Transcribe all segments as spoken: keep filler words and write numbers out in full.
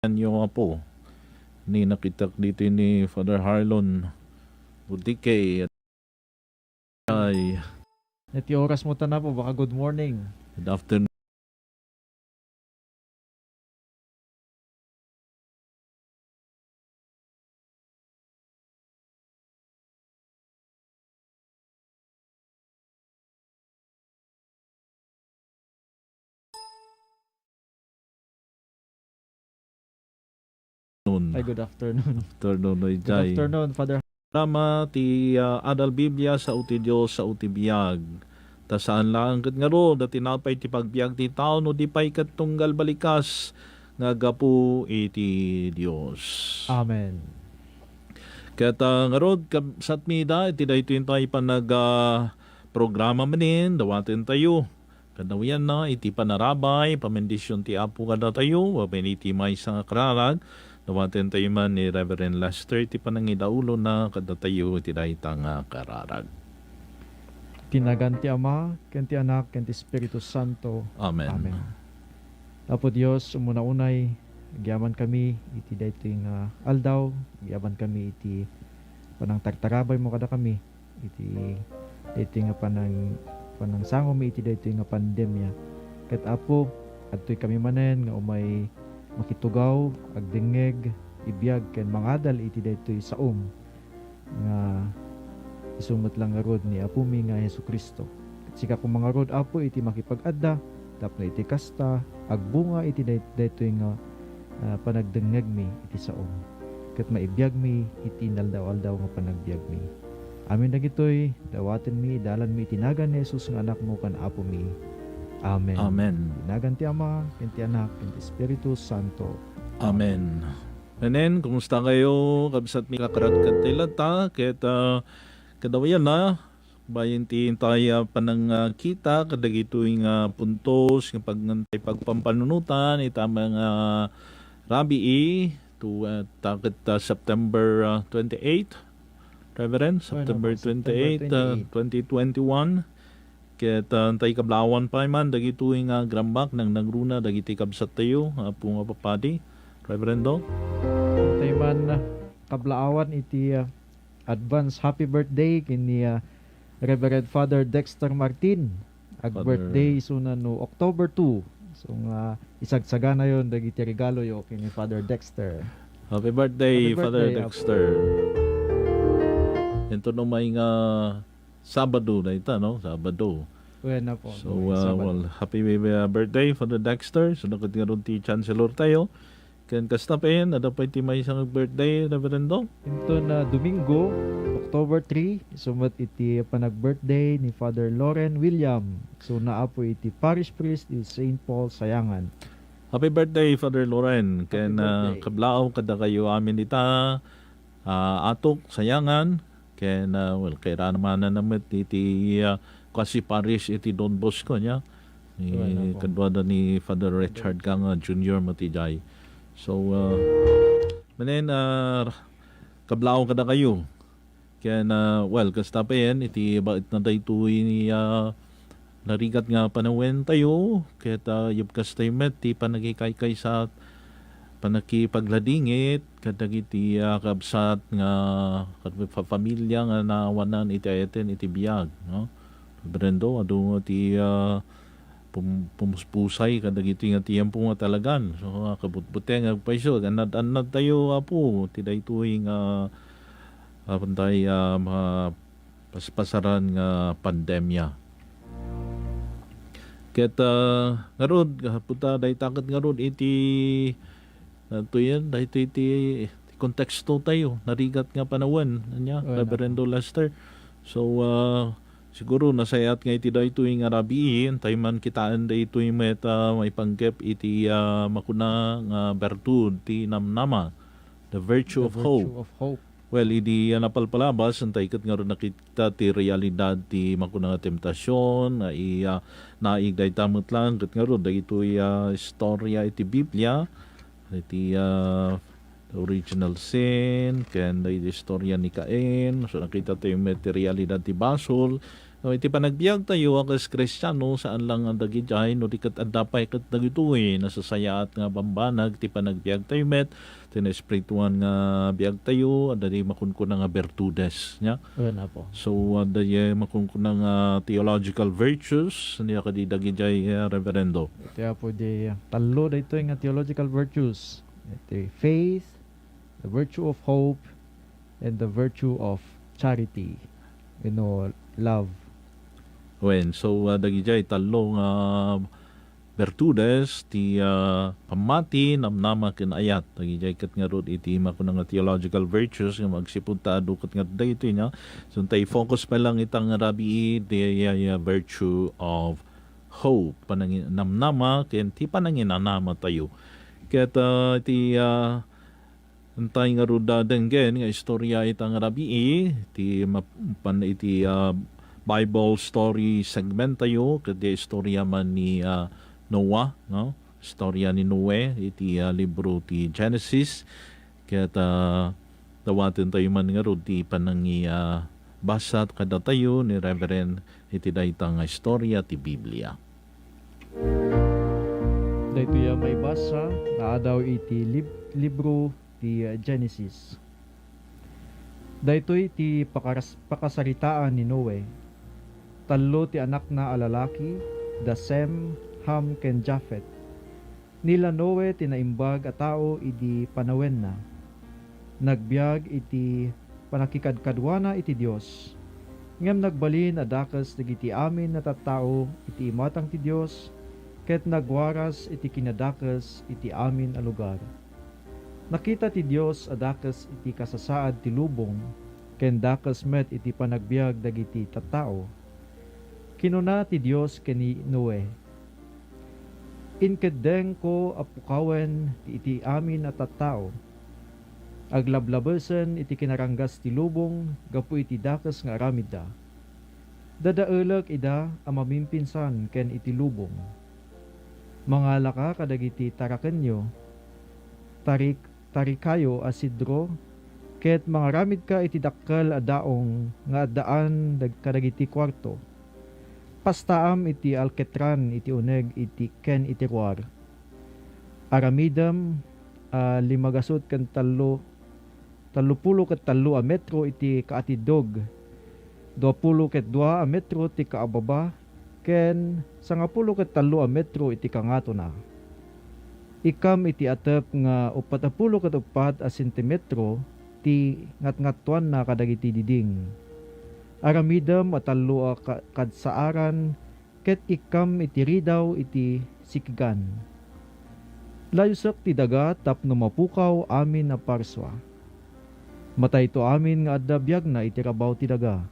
Anyo, Apo. Ni nakitak dito ni Father Harlon Budikey. Ay. Iti oras mo tan, Apo, baka good morning. Good afternoon. Ay, good afternoon. Afternoon, Noy Good Jai. Afternoon, Father. Programa ti, ah, Adal Biblia, Sao ti Dios, Sao ti Biag. Ta saan laeng ket ngarud a tinapay ti pagbiag ti tao no di pay ket tunggal balikas nga aggapu iti Dios. Amen. Ket, ah, ngarud, kabsatmi da, iti daytoy tay panag, ah, programa manen, dawaten tayo. Kadawyanna iti panarabay, pamendisyon ti Apo kadatayo, babaen iti maysa nga kararag, dawaten tayo man ni Reverend Lester iti panangidaulona kadatayo iti dayta nga kararag. Iti nagan ti Ama, ken ti Anak, ken ti Espiritu Santo. Amen. Amen. Apo Dios, umuna unay, agyaman kami iti daytoy nga aldaw, agyaman kami iti panangtartarabay mo kadakami. iti daytoy nga panang-, panangsangomi iti daytoy nga pandemia. Ket, Apo, adtoy kami manen nga umay makitugaw, agdengngeg, ibiag ken mangadal iti daytoy saom nga isu met la ngarud ni Apomi nga Jesu-Cristo. Ket sika koma ngarud, Apo, iti makipag-adda tapno iti kasta, agbunga iti day-, daytoy nga, ah, panagdengngegmi iti saom, ket maibiagmi iti inaldaw-aldaw nga panagbiagmi. Amin dagitoy, dawatenmi, idalanmi iti nagan ni Jesus nga Anakmo ken Apomi. Amen. Amen. Iti nagan ti Ama, ken ti Anak, ken ti Espiritu Santo. Amen. Amen. Kumusta kayo, kabsatmi? Kakarat ket ti lata, ket, ah, kadawyan na, Bayen ti intay, ah, panangkita kadagitoy nga puntos nga pag-, intay pagpampanunotan ita nga rabii to, ah, ta ket, ah, September, ah, twenty-eight, Reverend, September twenty-eight, ah, twenty twenty-one. Ket, ah, intay kablawan pay man dagitoy nga agramak nang nangruna dagiti kabsattayo, Apo nga Papadi, Reverendo. Intay man, ah, kablaawan iti, ah, advance happy birthday ken ni, ah, Reverend Father Dexter Martin. Ag-birthday isuna no October two. So nga isagsaganayon dagiti regaloyo ken ni Father Dexter. Happy birthday, Father Dexter. Inton umay nga Sabado dayta, no? Sabado. Wen, Apo. So, uh, well, happy, uh, birthday, Father Dexter. So, nakat ngarud ti Chancellor tayo. Ken kasta pay, adda pay ti maysa nga birthday, Reverendo? Inton, ah, Domingo, October three, isu met iti panag-birthday ni Father Loren William. So, naa Apo iti Parish Priest iti Saint Paul, Sayangan. Happy birthday, Father Loren. Ken, ah, kablaaw kadakayo amin ita, ah, Atok, Sayangan. Ken, ah, well, kairanamanan na met iti, ah, kasi parish iti Don Bosco, nia? Ni, kadua da ni Father Richard Ganga Junior met idiay. So, ah, manen, ah, kablaaw kadakayo. Ken, ah, well, kasta pay, iti baet na daytoy ni, ah, narigat nga panawen tayo, ket, ah, yubkas tayo met ti panagikaykaysa, panakipagladingit kadagiti, ah, kabsat nga, kad-, fa-, familia nga naawanan iti ayaten iti biag, no? Reverendo, adu ti, ah, pum-, pumuspusay kadagiti nga tiempo nga talagan. So, ah, kabutbuteng agpayso, agannad-annad tayo, Apo, ti daytoy nga, ah, pantay, ah, ma-, paspasaran nga pandemia. Ket, ah, ngarud, gapu ta dayta ket ngarud iti, ah, tuyen, daytoy ti, ti konteksto tayo, narigat nga panawen, ania, Reverendo Lester. So, ah, siguro nasayaat nga iti daytoy nga rabii, intay man kitaen daytoy met, ah, maipanggep iti, ah, makuna nga bertud ti namnama, the virtue of hope. Well, idi, ah, napalpalabas, intay ket ngarud nakita ti realidad ti makuna nga temptasion, nga i-, ah, naig dayta met laeng ket ngarud dagitoy, ah, istorya iti Biblia, iti, ah, original sin, ken dagiti istorya ni Cain. So, nakita tayo met ti realidad ti basol, So, iti panagbiagtayo a kas Kristiano, saan lang nga dagidiay, no di ket adda pay ket dagitoy nasasayaat nga bambanag ti panagbiagtayo met, ti naespirituan nga biagtayo, adda di makunkuna nga virtudes, nya? Wen, Apo. So, adda di makunkuna nga theological virtues, nya kadi dagidiay, eh, Reverendo? Iti Apo di tallo daytoy nga theological virtues. Iti faith, the virtue of hope, and the virtue of charity. You know, love. Wen, so, ah, dagidiay tallo nga virtudes, ti, ah, pammati, namnama, ken ayat. Dagidiay ket ngarud iti makuna nga theological virtues nga magsipud ta adu ket ngarud daytoy, no? So, ta i-focus pa lang ita nga rabii, the, ah, ah, virtue of hope, panangi-, namnama, ken ti pananginanamatayo. Ket, ah, iti, ah, Intay ngarud a denggen nga istorya ita nga rabii, ti map-, pan iti, ah, Bible story segment tayo, ket di istorya man ni, ah, Noah, no? Istorya ni Noe iti, ah, libro ti Genesis. Ket, ah, dawaten tayo man ngarud ti panangi-, ah, basa kadatayo ni Reverend iti dayta nga istorya ti Biblia. Daytoy a maibasa nga adaw iti lib-, libro ti Genesis. Daytoy ti pakaras-, pakasaritaan ni Noe. Tallo ti anakna a lalaki, da Sem, Ham, ken Jafet. Ni la Noe ti naimbag a tao idi panawenna. Nagbiag iti pannakikadkaduana iti Dios. Ngem nagbalin a dakes dagiti amin a tattao iti imatang ti Dios, ket nagwaras iti kinadakes iti amin a lugar. Nakita ti Dios a dakes iti kasasaad ti lubong, ken dakes met iti panagbiag dagiti tattao. Kinuna ti Dios ken ni Noe, Inkeddengko a pukawen ti iti amin a tattao. Aglablabesen iti kinaranggas ti lubong gapu iti dakes nga aramidda. Dadaelek ida a mamimpinsan ken iti lubong. Mangalaka kadagiti tarakenyo, tarik-, tarikayo a sidro, ket mangaramidka iti dakkel a daong nga addaan dag-, kadagiti kuarto. Pastaam iti alketran iti uneg iti ken iti ruar. Aramidem a limagasut ken tallo, tallopulo ket tallo a metro iti kaatiddog, duapulo ket dua a metro ti kaababa, ken sangapulo ket tallo a metro iti kangatona. Ikkam iti atep nga uppat a pulo ket uppat a sentimetro ti ngatngatuanna kadagiti diding. Aramidem a tallo a ka-, kadsaaran ket ikkam iti ridaw iti sikigan. Layusek ti daga tapno mapukaw amin a parsua. Matayto amin nga adda biagna iti rabaw ti daga.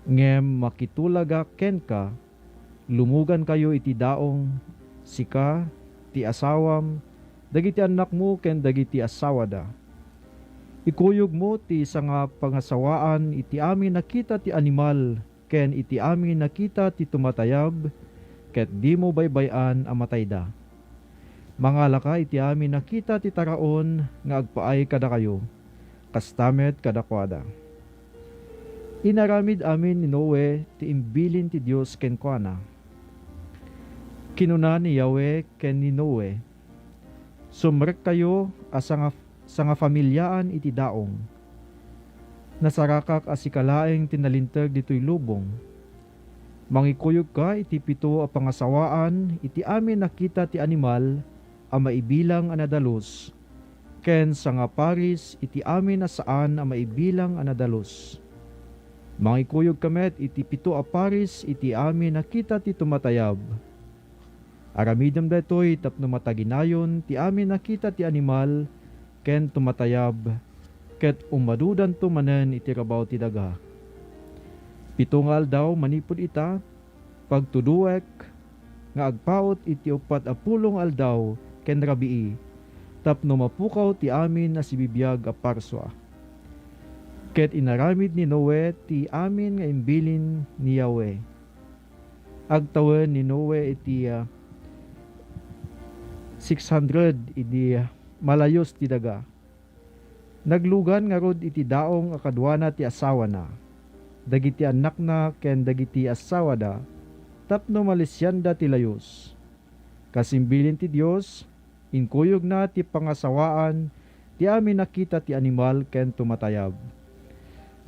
Ngem makitulagak kenka, lumugankayo iti daong, sika, ti asawam, dagiti annakmo ken dagiti asawada. Ikuyogmo ti sangapangasawaan iti amin a kita ti animal ken iti amin a kita ti tumatayab, ket dimo baybay-an a matayda. Mangalaka iti amin a kita ti taraon nga agpaay kadakayo, kasta met kadakuada. Inaramid amin ni Noe ti imbilin ti Dios kenkuana. Kinuna ni Yahweh ken ni Noe, Sumrekkayo a sanga-, sangafamiliaan iti daong. Nasarakak a sika laeng ti nalinteg ditoy lubong. Mangikuyogka iti pito a pangasawaan iti amin a kita ti animal a maibilang a nadalus, ken sangaparis iti amin a saan a maibilang a nadalus. Mangikuyogka met iti pito a paris iti amin a kita ti tumatayab. Aramidem daytoy tapno mataginayon ti amin a kita ti animal ken tumatayab, ket ummadudanto manen iti rabaw ti daga. Pito nga aldaw manipud ita, pagtudoek nga agpaut iti uppat a pulo nga aldaw ken rabii, tapno mapukaw ti amin a sibibiag a parsua. Ket inaramid ni Noe ti amin nga imbilin ni Yahweh. Agtawen ni Noe iti, ah, six hundred idi malayus ti daga. Naglugan ngarud iti daong a kaduana ti asawana. dagiti annakna ken dagiti assawada tapno malisianda ti layus. Kas imbilin ti Dios, inkuyogna ti pangasawaan ti amin a kita ti animal ken tumatayab.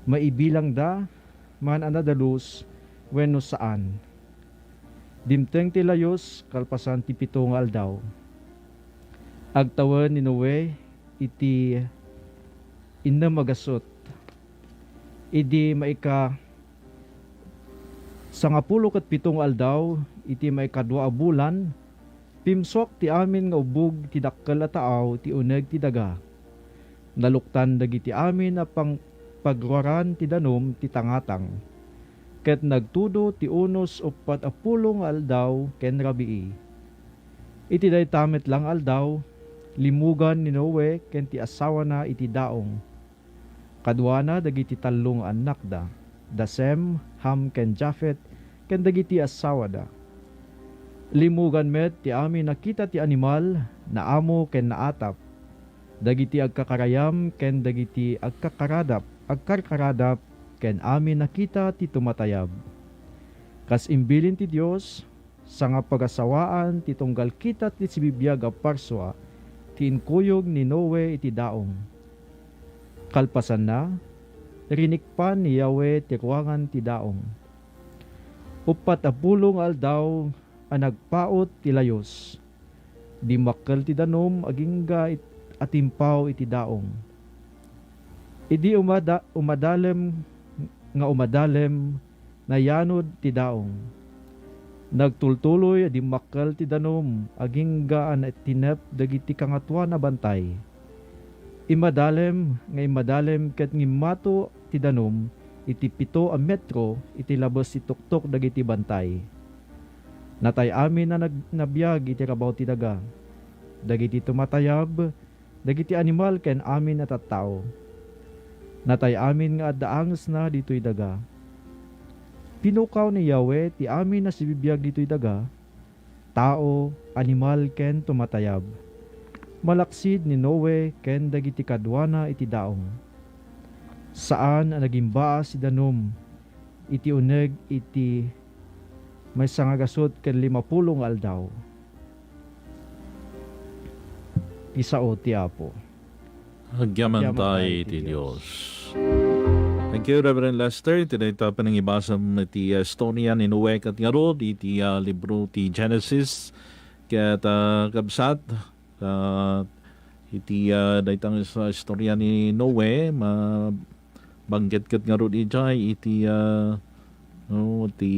Maibilangda man a nadalus wenno saan. Dimteng ti layus kalpasan ti pito nga aldaw. Agtawen ni Noe iti innem a gasut. Idi maika sangapulo ket pito nga aldaw, iti maikadua a bulan, pimsuak ti amin nga ubbog ti dakkel a taaw ti uneg ti daga. Naluktan dagiti amin a pang-, pagruaran ti danum ti tangatang, ket nagtudo ti unos uppat a pulo nga aldaw ken rabii. Iti dayta met la nga aldaw, limmugan ni Noe ken ti asawana iti daong. Kaduana dagiti tallo nga annakda, da Sem, Ham, ken Jafet, ken dagiti assawada. Limmugan met ti amin a kita ti animal, naamo ken naatap, dagiti agkakarayam ken dagiti agkakaradap, agkarkaradap, ken amin a kita ti tumatayab. Kas imbilin ti Dios, sangapagasawaan ti tunggal kita ti sibibiag a parsua ti inkuyog ni Noe iti daong. Kalpasanna, rinikpan ni Yahweh ti ruangan ti daong. Uppat a pulo nga aldaw a nagpaut ti layus. Dimmakkel ti danum agingga it-, a timpaw iti daong. Idi umada-, umadalem nga umadalem, nayanud ti daong. Nagtultuloy a dimmakkel ti danum agingga a naittinep dagiti kangatoan a bantay. Immadalem nga immadalem ket ngimmato ti danum iti pito a metro iti labes ti tuktok dagiti bantay. Natay amin a nag-, nabiag iti rabaw ti daga. Dagiti tumatayab, dagiti animal ken amin a tattao. Natay amin nga adda angesna ditoy daga. Pinukaw ni Yahweh ti amin a sibibiag ditoy daga, tao, animal, ken tumatayab, malaksid ni Noe ken dagiti kaduana iti daong. Saan a nagimbaas ti danum iti uneg iti maysa nga gasut ken limapulo nga aldaw. Ti sao ti Apo. Agyamantay ti Dios. Thank you, Reverend Lester. Iti dayta panangibasam iti, ah, istorya ni Noe ket ngarud iti, ah, libro ti Genesis. Ket, ah, kabsat, ah, iti, ah, dayta nga is-, istorya ni Noe, ma-, banggit ket ngarud idiay iti, ah, no, ti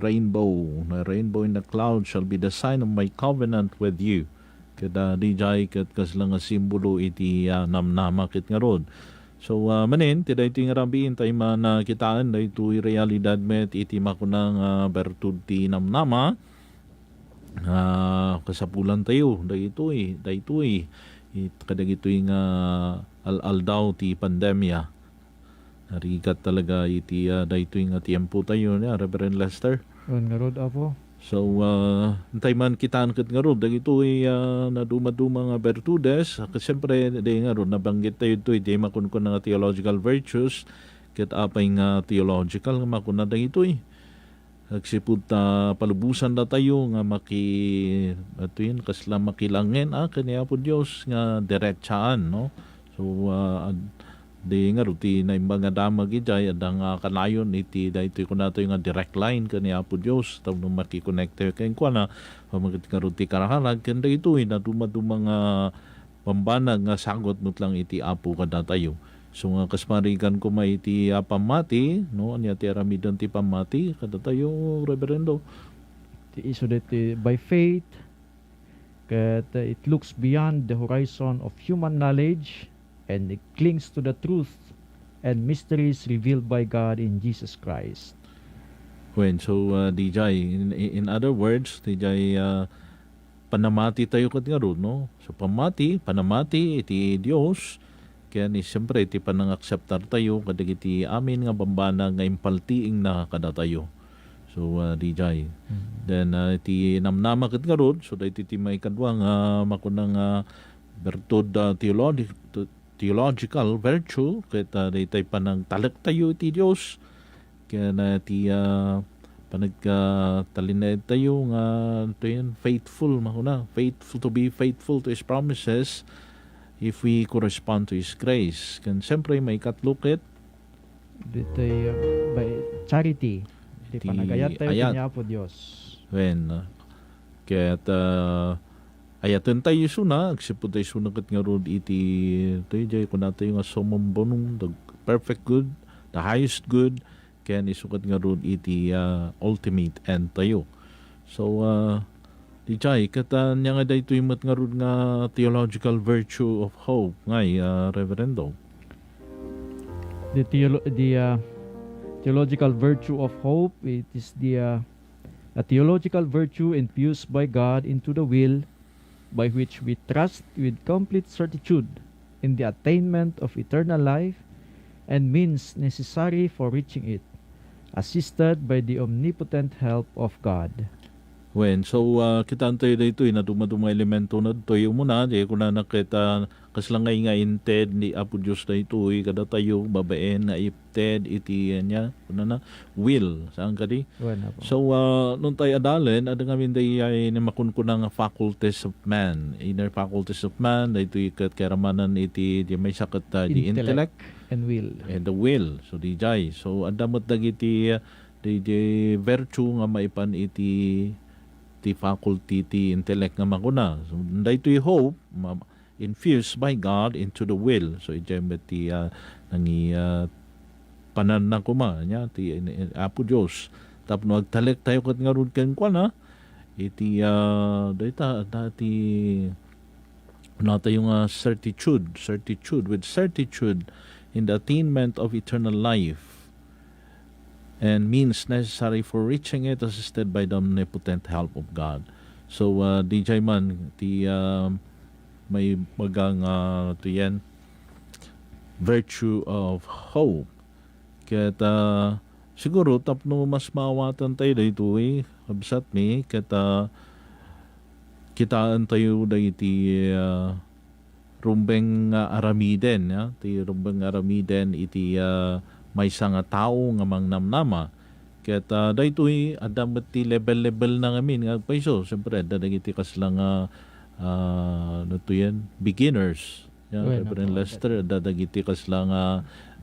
rainbow. "The rainbow in the cloud shall be the sign of my covenant with you." Ket, ah, dijay ket kasla nga simbolo iti, ah, namnama ket ngarud. So, ah, manen, ti daytoy nga rabii, intay man, ah, kitaen daytoy realidad met iti makuna nga bertud ti namnama. Ah, kasapulantayo daytoy, daytoy, it-, kadagitoy nga al-aldaw ti pandemia. Narigat talaga iti, ah, daytoy nga tiempotayo, nia, Reverend Lester. Wen ngarud, Apo. So, ah, intay man kitaen ket ngarud dagitoy, ah, nadumaduma nga bertudes. Ket siyempre, di ngarud, nabanggittayo ditoy, di makunkuna nga theological virtues, ket apay nga theological nga makuna dagitoy. Agsipud ta palubosan datayo nga maki-, ato yun, kasla makilangen, ah, ken ni Apo Dios nga diretsaan, no? So, ah, ad-, di ngarud ti naimbag nga damag idiay, adda nga kanayon iti daytoy kunatayo nga direct line ken ni Apo Dios, tapno makikonektayo kenkuana, pamagit ngarud ti kararag, ken daytoy, nadumaduma nga bambanag nga sagut met lang iti Apo kadatayo. So nga kas marigan koma iti, ah, pammati, no? Ania ti aramiden ti pammati kadatayo, Reverendo? Ti isu daytoy by faith, ket, uh, it looks beyond the horizon of human knowledge, and it clings to the truth and mysteries revealed by God in Jesus Christ. Wen, so, uh, dijay, in, in other words, dijay, uh, panamati tayo ket ngarud, no? So, pammati, panamati iti Dios, ken, eh, siyempre, iti panangakseptar tayo kadagiti amin nga bambanag nga impaltiingna kadatayo. So, ah, dijay. Mm. Then, ah, iti namnama ket ngarud, so, daytoy ti maikadua nga makuna nga bertud, ah, theologi-, theological virtue, ket, ah, daytoy panangtalektayo iti Dios, ken, ah, ti, ah, panag-, ah, talinaedtayo nga, ano to yan, faithful, makuna. Faithful, to be faithful to His promises if we correspond to His grace. Ken siyempre, maikatlo ket Ditoy, uh, by charity. Ti Ti panagayat tayo ayat. Kanya Apo Dios. Wen, ah, ket, ah, ayaten tayo isuna, agsipud tayo isuna ket ngarud iti, tayo jay, kunatayo nga summum bonum, the perfect good, the highest good, ken isu ket ngarud iti, ah, ultimate end tayo. So, ah, Dijay, ket, ah, ania nga daytoy met ngarud nga theological virtue of hope ngay, ah, Reverendo? The theolo-, the, uh, theological virtue of hope, it is the, uh, a theological virtue infused by God into the will, by which we trust with complete certitude in the attainment of eternal life and means necessary for reaching it, assisted by the omnipotent help of God. Wen, so, ah, kitaan tayo daytoy, nadumaduma nga elemento na daytoy. Umuna, di kunana ket, ah, kasla ngay nga inted ni Apo Dios daytoy kadatayo, babaen nga ipted iti, ah, niya, kunana, will, saan kadi? Wen, Apo. So, ah, no tay adalen, adda ngamin dayjay ni makunkuna nga faculties of man, inner faculties of man, daytoy ket kaaramanan iti, di maysa ket, ah, di Intellect intellect. And will. And the will. So, dijay. So, adda met dagiti, ah, di, di virtue nga maipan iti, ti faculty ti intellect nga makuna. So, daytoy hope, ma-, infused by God into the will. So, idiay met ti, ah, nangi-, ah, pananna koma, nia, ti, in, in, Apo Dios. Tapno agtalek tayo ket ngarud kenkuana, iti, ah, dayta, dati, natayo nga certitude, certitude, with certitude in the attainment of eternal life and means necessary for reaching it, assisted by the omnipotent help of God. So, uh, dijay man ti, uh, may baga nga, uh, to yan, virtue of hope. Ket, uh, siguro tapno mas maawatan tayo daytoy, kabsat mi, ket, uh, kitaan tayo dagiti, uh, rumbeng nga aramiden, ya, ti rumbeng nga aramiden iti, ah, maysa nga tao nga mangnamnama. Ket, ah, daytoy, adda met ti level-level na ngamin nga agpayso. Siyempre, adda dagiti kasla nga, ah, ano to yan? Beginners. Ya, Wen, Reverend Apo. Lester, adda dagiti kasla nga,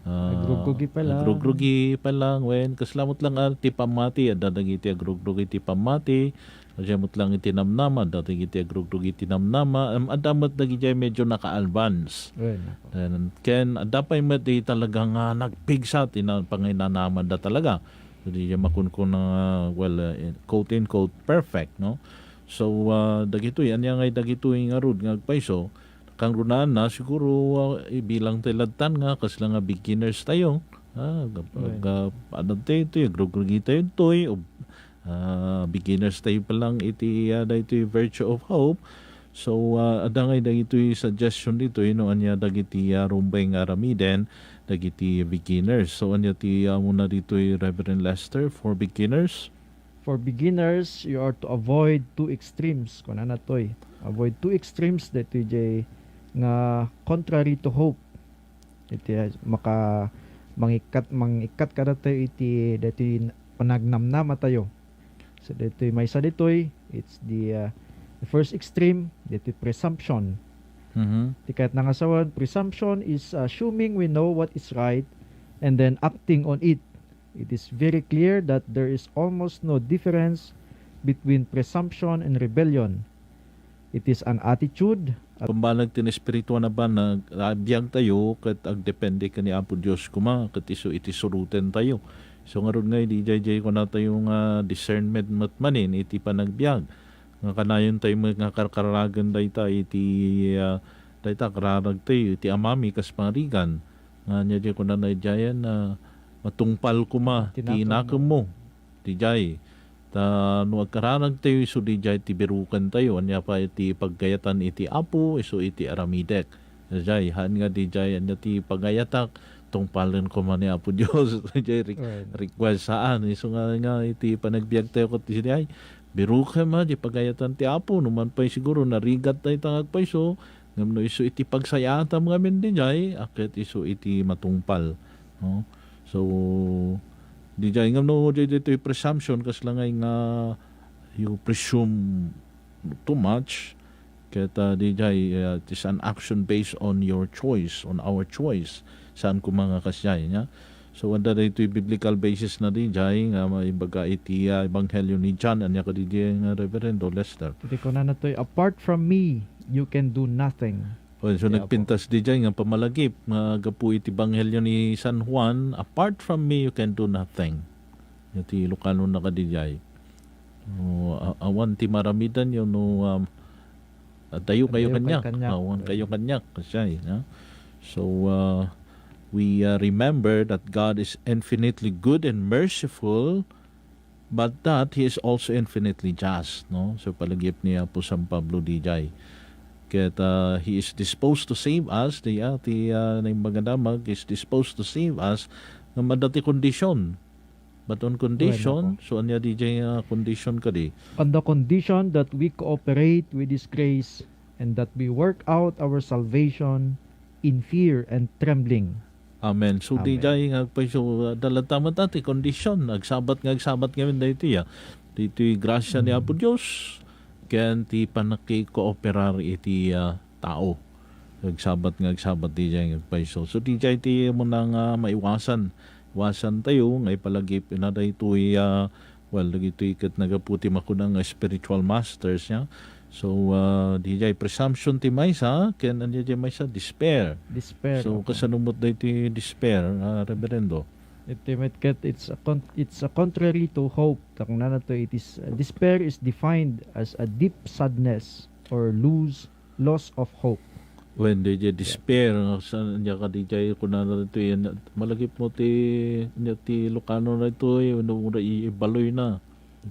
ah, Agrugrugi pa lang. Agrugrugi pa lang. Wen, kasla met lang, ah, ti pammati, adda dagiti agrugrugi ti pammati. Kasla met lang iti namnama, adda dagiti agrugrugi ti namnama, em, adda met dagiti medyo naka-advance. Wen, Apo. Then, ken adda pay met di talaga nga nagpigsa ti na-, panginanamanda talaga. So, di makunkuna nga, well, uh, quote unquote, perfect, no? So, uh, dagitoy, ania ngay dagitoy ngarud nga agpayso, kangrunaanna, siguro, uh, ibilang tayo ladtan nga, kasla nga beginners tayo. Ah, gap-, Wen. Gap-, ano tayo, ito, agrugrugi tayo, ito, eh, o, ah, beginners tayo pa lang iti, ah, daytoy virtue of hope. So, ah, adda ngay dagitoy suggestion ditoy, no, ania dagiti, ah, rumbeng nga aramiden dagiti beginners. So, ania ti, ah, muna ditoy, Reverend Lester, for beginners? For beginners, you are to avoid two extremes. Kunana toy, avoid two extremes, daytoy jay nga contrary to hope. Iti, ah, maka-, mangikkat, mangikkat kadatayo iti, daytoy panagnamnama tayo. So, daytoy maysa ditoy, it's the, uh, the first extreme, daytoy presumption. Mhm. Ti kayatna nga sawen, presumption is assuming we know what is right and then acting on it. It is very clear that there is almost no difference between presumption and rebellion. It is an attitude. Pambanag ti espirituan a banag, a biag tayo ket agdepende ken ni Apo Dios koma, ket isu iti suroten tayo. So, ngarud nga idi jay, jay kunatayo nga discernment met manen iti panagbiag. Nga kanayon tayo met nga karkaragen dayta iti, ah, dayta kararag tayo iti amami kas pangarigan. Nga ania jay kunana idiayen, ah, matungpal koma ti Tinato mo. Nakemmo. Dijay. Ta no agkararag tayo isu dijay ti biruken tayo, ania pa iti paggayatan iti Apo, isu iti aramidek. Dijay, haan nga dijay, ania ti pagayatak, tungpalen koma ni Apo Dios. Dijay, re-, Right. request saan. Isu nga, nga iti panagbiag tayo ket dijay, birukem a, di pagayatan ti Apo, no man pay siguro narigat tayo ta agpayso, ngem no isu iti pagsayaatam ngamin dijay, a ket isu iti matungpal. No? So, Dijay nga no, di ditoy presumption, kasla ngay nga you presume too much, ket, ah, dijay, ah, it is an action based on your choice, on our choice. Saan koma nga kasjay, nya? So, adda daytoy biblical basis na dijay nga maibaga iti, ah, Ebanghelio ni John. Ania kadi dijay nga, Reverendo Lester? Iti kunana toy, "Apart from me, you can do nothing." Well, so, yeah, nagpintas dijay nga pamalagip nga gapu iti Ebanghelio ni San Juan, "Apart from me, you can do nothing." Iti Ilocano na kadijay. No, a-, awan ti maramidanyo no, um, adayo kayo kaniak. Adayo kayo kaniak. Awan kayo kaniak, kasjay, no? So, uh, we, uh, remember that God is infinitely good and merciful, but that He is also infinitely just, no? So, palagip ni Apo San Pablo dijay. Ket, uh, He is disposed to save us, di, ah, ti, uh, Naimbag a Damag is disposed to save us, ngem adda ti condition. But on condition, so ania dijay nga condition kadi? On the condition that we cooperate with His grace and that we work out our salvation in fear and trembling. Amen. So, dijay nga agpayso, ah, adda latta met ti condition. Agsabat nga agsabat ngamin daytoy, ah. Ditoy gracia ni Apo Dios, ken ti pannakikooperar iti, ah, tao. Agsabat nga agsabat dijay nga agpayso. So, dijay ti umuna nga maiwasan. Iwasan tayo nga ipalagip ina daytoy, ah, well, dagitoy ket nagapu ti makuna nga spiritual masters, ya. So, ah, dijay presumption ti maysa, ken ania dijay maysa? Despair. Despair, so, okay. Kasano met daytoy despair, ah, Reverendo? Iti met ket, it's a con-, it's a contrary to hope. Ta kunana to, it is, uh, despair is defined as a deep sadness or lose loss of hope. Wen, dijay despair, saan, ania kadi dijay kunana daytoy, malagip mo ti, ania ti Ilocano daytoy, wenno, wenno i-, ibaloy na.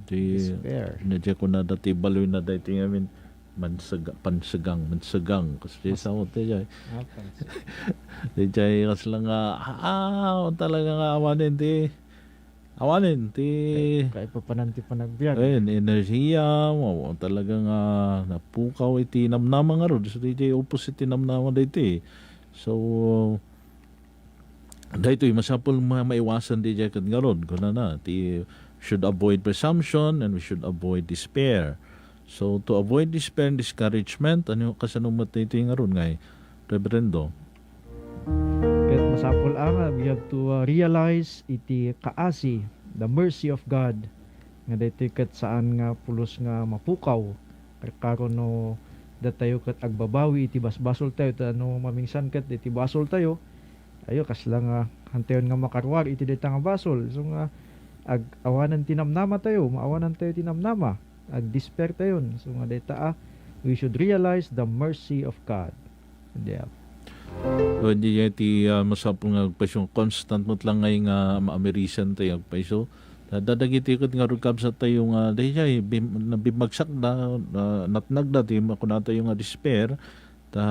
Ti, despair. Ania dijay kunana ti ibaloy na daytoy ngamin, mansega-, pansegang, mansegang, kas di sao ti dijay. Ah, pansegang. Dijay kasla nga, ah, talaga nga awanen ti Awanen ti kaipapanan ti panagbiag. Eh, enerhiya, wa-, talaga nga napukaw iti namnama ngarud. So, dijay opposite ti namnama daytoy. So, daytoy masapul ma-, maiwasan dijay ket ngarud. Kunana, ti should avoid presumption and we should avoid despair. So, to avoid despair and discouragement, ania, kasano met daytoy ngarud ngay, Reverendo? Ket masapul a nga we have to, uh, realize iti kaasi, the mercy of God, nga daytoy ket saan nga pulos nga mapukaw. Ket karo no datayo ket agbabawi iti basbasoltayo, ta no mamingsan ket iti basoltayo, ayo, kasla nga hantayon nga makaruar iti dayta nga basol. So nga ag-, awanan ti namnamatayo, maawanantayo ti namnama, agdespairtayon. So nga dayta a, we should realize the mercy of God. Diak. So, dijay ti, ah, masapul nga agpayso, constant met lang ngay nga maamirisan tayo agpayso. Da-, da-, dagiti ket ngarud kabsat tayo nga, dijay, bim-, nabimagsakda, na-, natnagda ti makuna tayo nga despair, ta,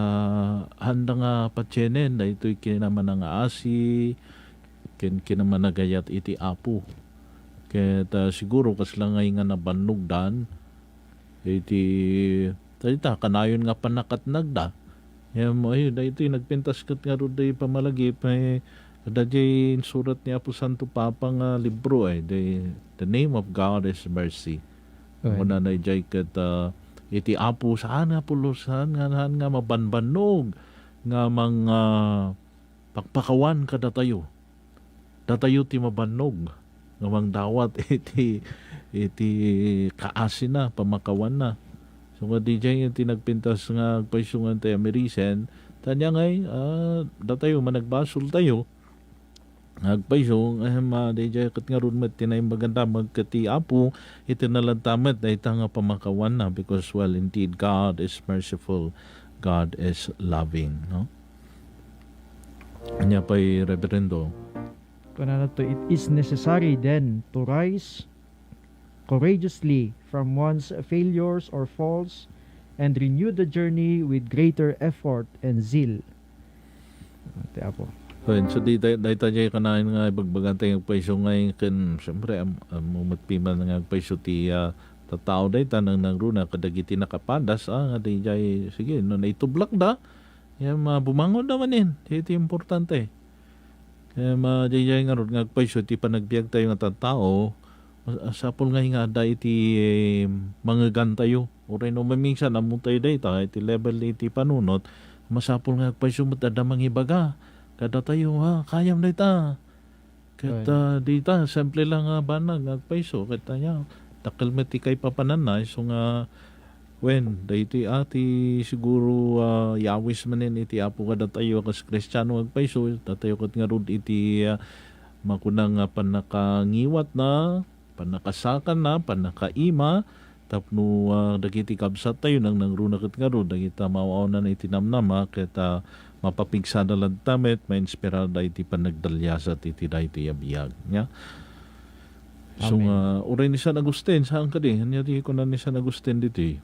handa nga patienen, daytoy kinamanangaasi, ken kinamanagayat iti Apo. Ket, ah, siguro, kasla ngay nga nabannogdan, iti, dayta, kanayon nga pannakatnagda. Ngem, ay, daytoy nagpintas ket ngarud day pamalagip, ay, adda jay insurat ni Apo Santo Papa nga libro, ay, the, The Name of God is Mercy. Ay. Kunana jay ket, ah, iti Apo, saan nga pulos, saan nga, saan nga mabanbannog nga mang, ah, pakpakawan kadatayo. Datayo ti mabannog nga mangdawat iti, iti kaasina, pamakawanna. So, nga dijay ti nagpintas nga agpayso nga ti amirisen, ta ania ngay, ah, datayo, managbasoltayo, nga agpayso, nga, ah, dijay ket ngarud met ti Naimbag a Damag ket ti Apo, iti nalanta met dayta nga pamakawanna, because, well, indeed, God is merciful, God is loving, no? Ania pay, Reverendo? Kunana to, "It is necessary then to rise courageously from one's failures or faults and renew the journey with greater effort and zeal." Ti Apo. Wen, so di day-, dayta jay kanayon nga ibagbagan tayo agpayso ngay ken, siyempre, am-, ammo met piman nga agpayso ti, ah, tattao dayta nang nangruna kadagiti nakapadas, ah, nga di jay, sige, no naitublak da, yan, ma-, bumangon da manen. Iti importante. Em, ah, diay ngarud nga agpayso iti panagbiagtayo nga tattao, mas-, masapul ngay nga adda iti, em, mangegantayo. Uray no mamingsan, ammotayo dayta, iti level iti panunot, masapul nga agpayso met adda mangibaga kadatayo, "Ah, kayam dayta." Ket, Right. ah, dita, simple lang nga banag nga agpayso. Ket ania, dakkel met ti kaipapananna, isu nga, wen, daytoy a ti siguro, ah, yawis manen iti Apo kadatayo a kas Kristiano nga agpayso, datayo ket ngarud iti, ah, makuna nga pannakaingatna, pannakasakanna, pannakaima, tapno, ah, dagiti kabsattayo, nangnangruna ket ngarud, dagita maaw-awnan iti namnama, ket, ah, mapapigsada latta met, mainspirada iti panagdaliasat iti daytoy a biag, nia? So Amen. nga, uray ni San Agustin, saan kadi? Ania ti kuna ni San Agustin ditoy?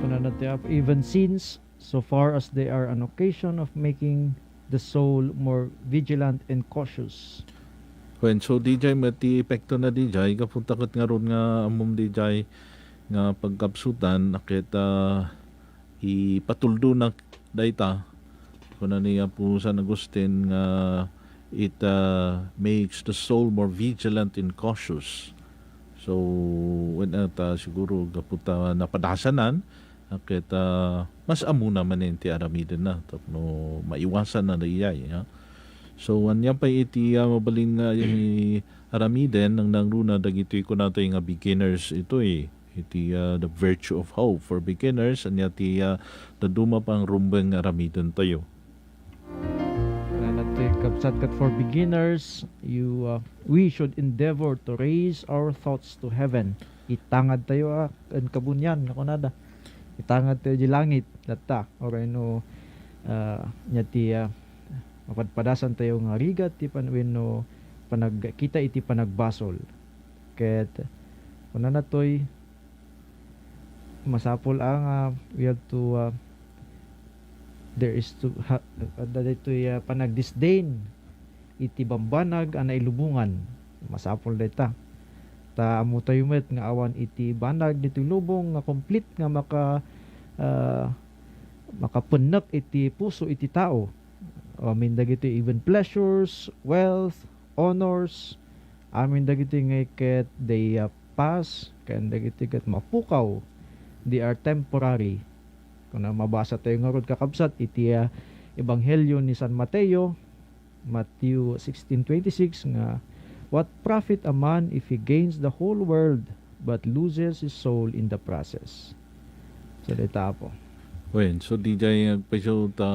Kunana ti Apo, "Even sins, so far as they are an occasion of making the soul more vigilant and cautious." Wen, so, dijay met ti epekto na dijay, gapu ta ket ngarud nga ammom dijay nga pagkabsutan, a ket, ah, ipatuldonak dayta. Kuna ni Apo San Agustin nga it, ah, makes the soul more vigilant and cautious. So, wen, ah, ta siguro gapu ta napadasanan, a ket, ah, mas ammona manen ti aramidenna tapno maiwasanna daydiay, ha. So, ania pay iti, ah, mabalin nga i-, aramiden, nangnangruna dagitoy kunatoy nga beginners itoy, iti, ah, The Virtue of Hope for Beginners, ania ti, ah, dadduma pay nga rumbeng nga aramidentayo? Kunana ti kabsat ket for beginners, you, uh, we should endeavor to raise our thoughts to heaven. Itangadtayo, ah, ken kabunian nga kunada. Itangadtayo di langit, latta. Uray no, ah, nia ti, ah, mapadpadasantayo nga rigat ti pan-, wenno panagkita iti panagbasol. Ket kunana toy, masapul a nga we have to, ah, there is to ha-, adda daytoy, ah, panagdisdain iti bambanag a nailubongan. Masapul dayta. Ta ammotayo met nga awan iti banag ditoy lubong nga complete nga maka-, ah, makapennek iti puso iti tao. Amin dagitoy, even pleasures, wealth, honors, amin dagitoy ngay ket they, ah, pass, ken dagitoy ket mapukaw, they are temporary. Kuna mabasatayo ngarud, kakabsat, iti, ah, Ebanghelio ni San Mateo, Matthew sixteen twenty-six, nga, "What profit a man if he gains the whole world but loses his soul in the process?" So, dayta, Apo. Wen, so, dijay agpayso ta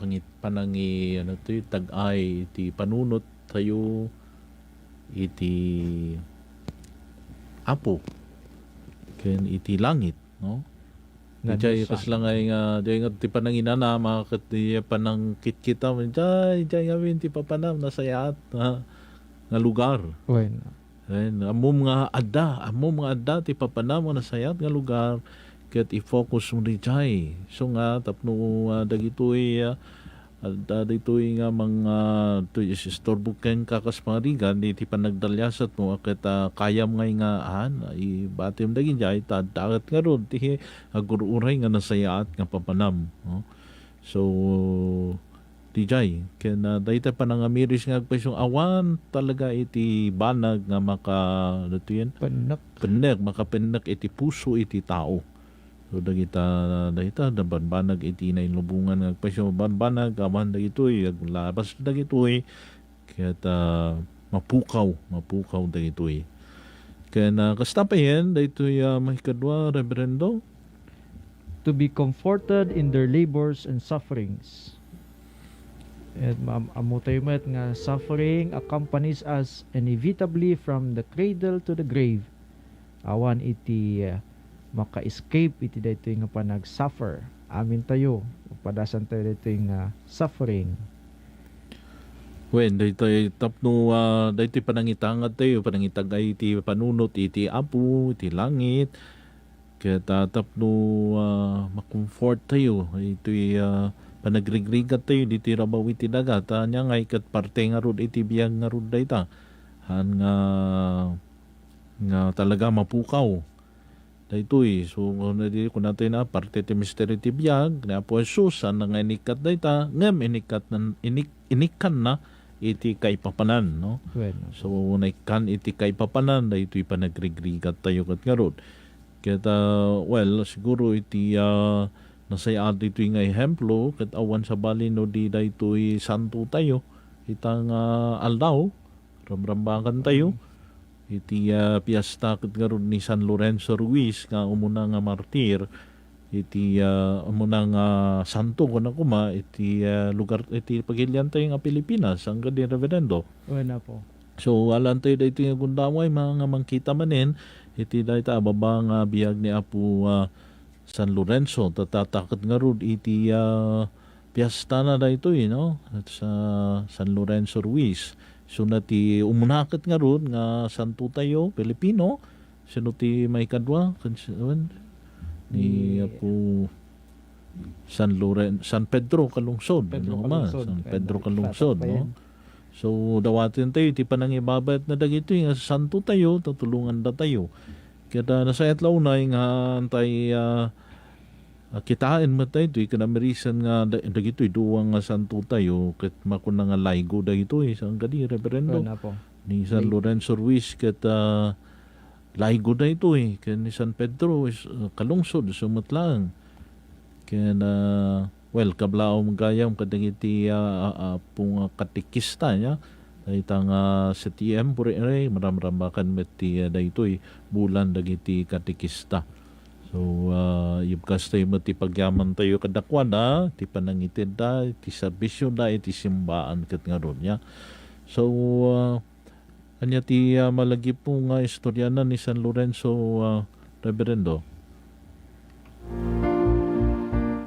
pangit-, panangi-, ano to, tag-ay iti panunot tayo iti Apo ken iti langit, no? Nga Dijay disang. Kasla nga, nga, dijay nga ti pananginana, mga ket dijay panangkitkita, dijay, dijay ngamin ti papanam, nasayaat, ha, nga lugar. Wen. Wen, ammom nga adda, ammom nga adda ti papanam nga nasayaat nga lugar, ket i-focus mo dijay. So nga, tapno, ah, dagitoy, ah, Adda ditoy nga mga, toy isistorbo kenka kas pangarigan, iti panagdaliasatmo, a ket, ah, kayam ngay nga, ah, ibatim dagijay, ta adda ket ngarud ti agur-uray nga nasayaat nga papanam, no? So, dijay, ken, ah, dayta panangamiris nga agpayso, awan talaga iti banag nga maka-, ano to yan? Pennek. Pennek, makapennek iti puso iti tao. So, dagita, dagita, nabanbanag iti nailubongan nga agpayso, banbanag, awan dagitoy, aglabas dagitoy, ket, ah, mapukaw, mapukaw dagitoy. Ken, ah, kasta payen, daytoy, ah, maikadua, Reverendo? To be comforted in their labors and sufferings. Et ma-, ammo tayo met nga suffering accompanies us inevitably from the cradle to the grave. Awan iti, ah, maka-escape iti daytoy nga panag-suffer. Amintayo, padasantayo daytoy nga suffering. Wen, daytoy tapno, ah, daytoy panangitangadtayo, panangitag-ay iti panunot iti Apo, iti langit. Ket, ah, tapno, ah, makomforttayo, itoy, ah, panagrigrigattayo ditoy rabaw iti daga, ta ania ngay ket parte ngarud iti biag ngarud dayta. Haan nga nga talaga mapukaw. daytoy. So, kuna di, kuna tayo na, parte ti misteri ti biag ni Apo Jesus, saan nga inikkat dayta, ngem inikkat nan-, inik-, inikkanna iti kaipapanan, no? Wen. So, naikkan iti kaipapanan, daytoy panagrigrigat tayo ket ngarud. Ket, ah, well, siguro iti, ah, nasayat ditoy nga ehemplo, ket awan sabali no di daytoy santo tayo, ita nga aldaw, ramrambakan tayo. Iti, ah, piesta ket ngarud ni San Lorenzo Ruiz nga umuna nga martir, iti, ah, umuna nga santo, kuna koma, iti, ah, lugar, iti pagilian tayo nga Pilipinas, saan kadi, Reverendo? Wen, Apo. So, alantayo daytoy nga gundaway, mga nga mangkita manen, iti dayta a baba nga biag ni Apo, ah, San Lorenzo, ta, ta, ta ket ngarud iti, ah, piesta na daytoy, no? At sa San Lorenzo Ruiz. So, na ti umuna ket ngarud nga santo tayo, Pilipino, sino ti maikadua? Kan-, ni Ni Apo San Loren-, San Pedro Calungsod, Pedro ano man, Calungsod. San Pedro Calungsod, no? So, dawaten tayo iti panangibabayat na dagitoy nga santo tayo, tutulongan da tayo. Ket, ah, nasayat la unay nga antay, ah, ah, kitaen met daytoy, ken namirisan nga da-, dagitoy dua nga santo tayo, ket makuna nga laygo dagitoy, saan kadi, Reverendo? Wen, Apo. Ni San Lorenzo Ruiz ket, ah, laygo daytoy, ken ni San Pedro is, ah, Calungsod, isu met laeng. Ken, ah, well, kablaom gayam kadagiti, ah, ah, apo nga katekista, ya. Dayta nga C T M, puri, eh, maramramakan met ti, ah, daytoy bulan dagiti katekista. So, ah, ibkas tayo met ti pagyaman tayo kadakuada, ti panangitedda, ti serbisioda, iti simbaan ket ngarud, ya. So, ah, Ania ti, ah, malagipo nga istoryanan ni San Lorenzo, ah, Reverendo?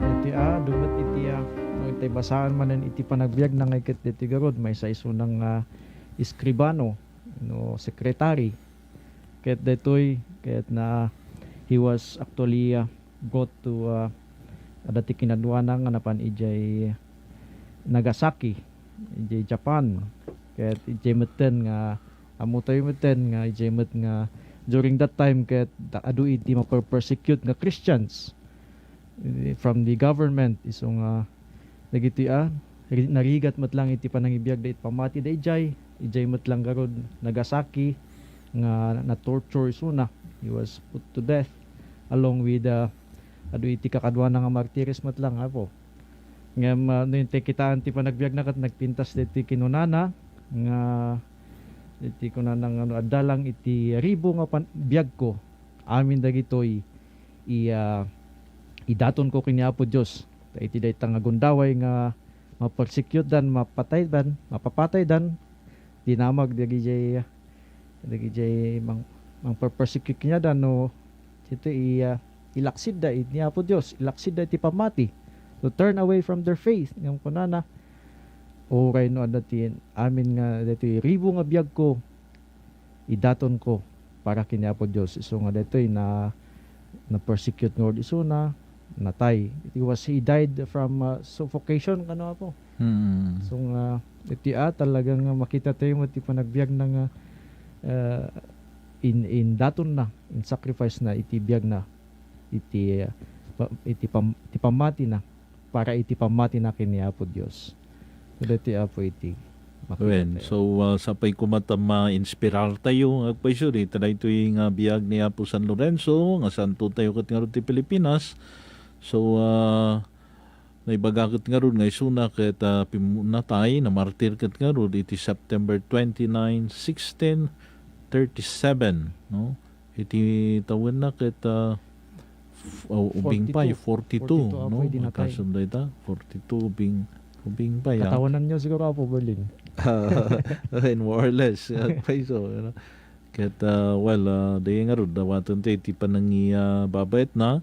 Iti, ah, dumet iti, ah, no, iti basaan manen iti panagbiagna nga iket deti garud, maysa isuna nga eskribano, no, secretary. Ket daytoy, ket na, he was actually, ah, brought to, ah, adda ti kinaduana nga napan idiay Nagasaki, idiay Japan. Ket idiay metten nga, ammo tayo metten nga idiay met nga during that time ket da-, adu iti maperpersecute nga Christians, eh, from the government. Isu nga dagitoy a, ri-, narigat met lang iti panangibiagda iti pammatida idiay, idiay met lang garud Nagasaki nga na-torture isuna. He was put to death along with, uh, adu iti kakaduana nga martires met lang, Apo. Ngem, uh, no intay kitaan ti panagbiagna ket nagpintas daytoy kinunana nga, iti kunana nga, ano, adda lang iti ribu nga pan-, biagko, amin dagitoy i-, ah, idatonko ken ni Apo Dios. Ta iti dayta nga gundaway nga mapersecutedan, mapataydan, mapapataydan, dinamag dagidiay, dagidiay mang-, mangperpersecute kaniada no dito i-, ah, ilaksidda iti Apo Dios, ilaksidda iti pammati. To turn away from their faith, ngem kunana, uray no adda ti amin nga daytoy ribu nga biagko, idatonko para ken ni Apo Dios. Isu nga daytoy na, na-persecute nga iti isuna, natay. It was, he died from, uh, suffocation, kano, Apo? Hmm. So nga, iti, ah, talagang makita tayo mo ti panagbiag na nga, uh, in, in daton na, in sacrifice na iti biag na, iti, uh, pa-, iti pam-, iti pammati na. Para iti pammatina ken ni Apo Dios. Daytoy, Apo, iti makita tayo. Wen, so, ah, sapay koma ta ma-inspirar tayo nga agpayso dita daytoy nga biag ni Apo San Lorenzo, nga santo tayo ket ngarud ti Pilipinas. So, ah, naibaga ket ngarud nga isuna ket, ah, pimmatay, namartir ket ngarud iti September twenty-nine, sixteen thirty-seven, no? Iti tawenna ket, ah, f-, ah, ubing pay, forty-two. Forty-two, no? Apo, idi natay. Kasano dayta? Forty-two, ubing, ubing pay, ah. Katawenanyo siguro, Apo Berlin. Ay, more or less. Agpayso, you know. Ket, ah, well, ah, dayta ngarud, dawaten tayo iti panangi-, ah, babayatna.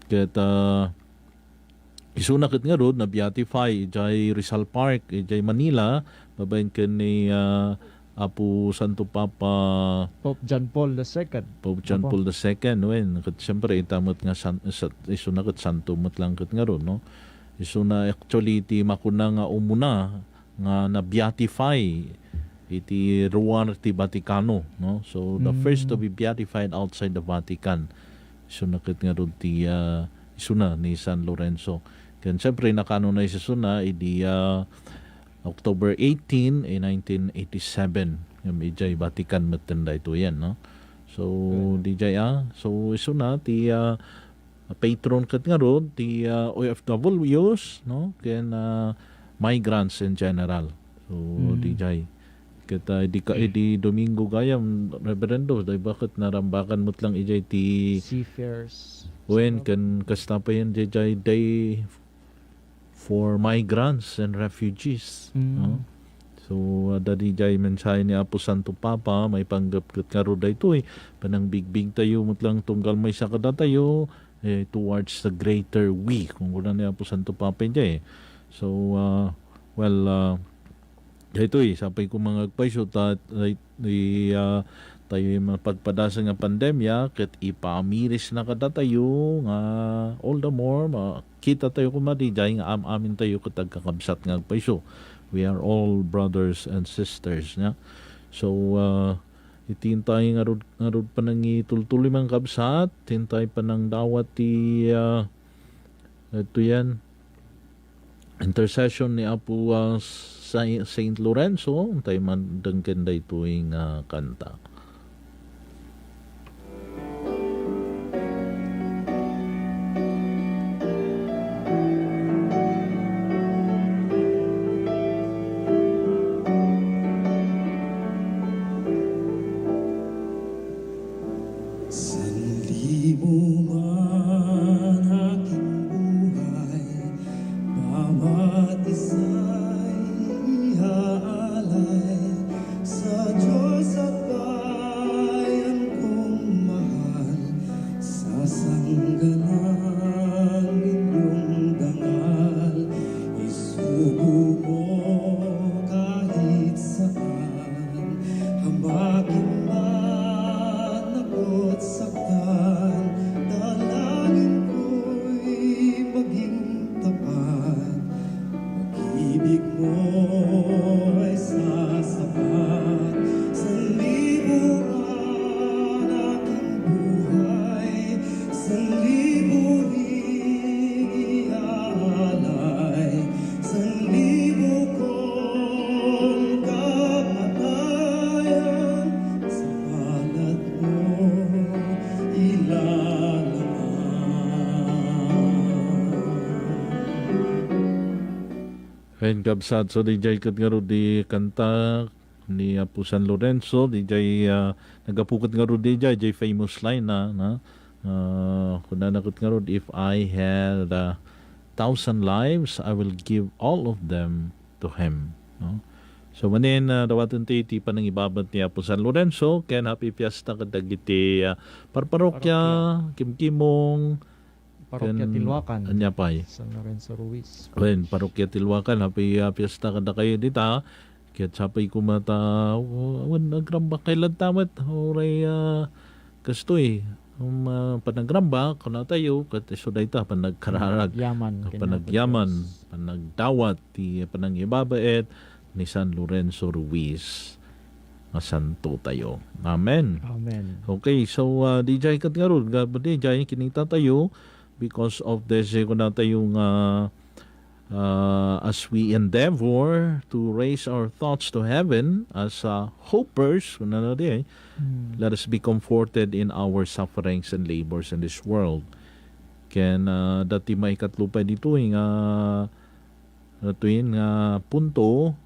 Ket, ah, Isuna ket ngarud, na-beatify idiay Rizal Park, idiay Manila, babaen ken ni, ah, Apo Santo Papa Pope John Paul the Second. Pope John Paul the Second, wen, ket siyempre, ita met nga san-, sa-, isuna ket santo met lang ket ngarud, no? Isuna, actually, ti makuna nga umuna nga na-beatify iti ruar ti Vaticano, no? So, the first to be beatified outside the Vatican. Isuna ket ngarud ti, ah, isuna ni San Lorenzo. Ken siyempre, nakanonize isuna idi, ah, October eighteen, eh, nineteen eighty-seven. Ngem idiay Vatican metten daytoyen, no? So, didiay, ah, so, isuna ti, ah, patron ket ngarud ti, ah, O F Ws, no? Ken, ah, migrants in general. So, didiay. Ket, ah, idi ka, idi Domingo gayam, Reverendo, dayta ket narambakan met lang idiay ti Seafarers. Wen, ken kasta pay didiay day for migrants and refugees, no? So, adda didiay mensahe ni Apo Santo Papa, maipanggep ket ngarud daytoy, panangbigbigtayo met lang tunggal maysa kadatayo, eh, towards the greater we, kung kuna ni Apo Santo Papa idiay. So, ah, well, ah, daytoy, sapay ko nga agpayso ta, tay-, di, ah, tayo mapagpadasa nga pandemya, ket ipamirisna kadatayo nga all the more, makitatayo koma didiay nga am-amintayo ket agkakabsat nga agpayso. We are all brothers and sisters, nya. So, ah, iti intay ngarud, ngarud panangitultuloy man kabsat, intay panangdawat ti, ah, ito yan, intercession ni Apo, ah, Sa-, Saint Lorenzo, intay man denggen daytoy nga kanta. Sanlibo man a kimbuhay, bawat isa'y iaalay sa Diyos at bayan kong mahal. Sasangganan ninyong dangal, isugo mo kahit saan. Hamakin man ako't saktan, dalangin ko'y maging tapat. Pag-ibig mo ay sasapat. Sanlibuan aking buhay, sanlibuan iaalay. Sanlibo kong kamatayan, sa palad mo ilalaman. Wen, kabsat, so didiay ket ngarud ti kanta ni Apo San Lorenzo, didiay, ah, naggapu ket ngarud didiay, diay famous line na, na, ah, kunana ket ngarud, "If I had a thousand lives, I will give all of them to him," no? So, manen, ah, dawaten ti, ti panangibabat ni Apo San Lorenzo, ken happy fiesta kadagiti, ah, parparokya, Parokya. Kimkimong, Parokya ken Tilwakan. Ania pay? San Lorenzo Ruiz. Wen, Parokya Tilwakan, happy, ah, fiesta kadakayo dita. Ket sapay koma ta, wen, agrambak kay ladta met, uray, ah, kastoy, um, ah, panagrambak, kunatayo, ket isu dayta, panagkararag. Panagyaman, panagyaman, Diyos. Panagdawat, ti panangibabaet ni San Lorenzo Ruiz nga santo tayo. Amen. Amen. Okay, so, ah, didiay ket ngarud, ga-, didiay kinita tayo because of this, eh, kuna tayo nga, ah, as we endeavor to raise our thoughts to heaven as, ah, hopers, kuna na di, eh, let us be comforted in our sufferings and labors in this world. Ken, ah, dati maikatlo pay ditoy nga, datoyen nga punto,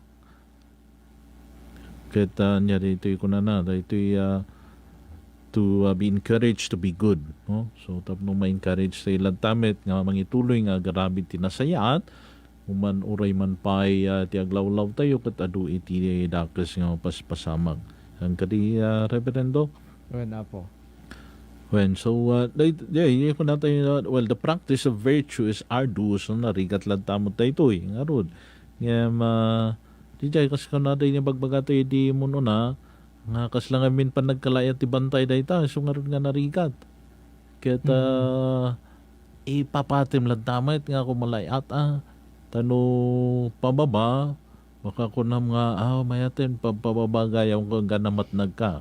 ket, ah, ania daytoy kunana, daytoy, ah, to, ah, be encouraged to be good, no? So, tapno ma-encourage tayo ladta met nga mangituloy nga agaramid ti nasayaat, human uray man pay, ah, ti aglawlaw tayo ket adu iti dakes nga mapaspasamak. Saan kadi, ah, Reverendo? Wen, Apo. Wen, so, ah, day, day, kunatayo, well, the practice of virtue is arduous, no? Narigat ladta met daytoy, ngarud. Ngem, ah, didiay, kas kunada, ibagbagatayo idi umuna, nga kasla ngamin panagkalayat ti bantay dayta, isu ngarud nga narigat. Ket, ah, ipapatim ladta met nga kumalayat, ah, tano pababa, Baka kunam nga, ah, mayaten, pabpababa gayam ko, nga namatnag ka.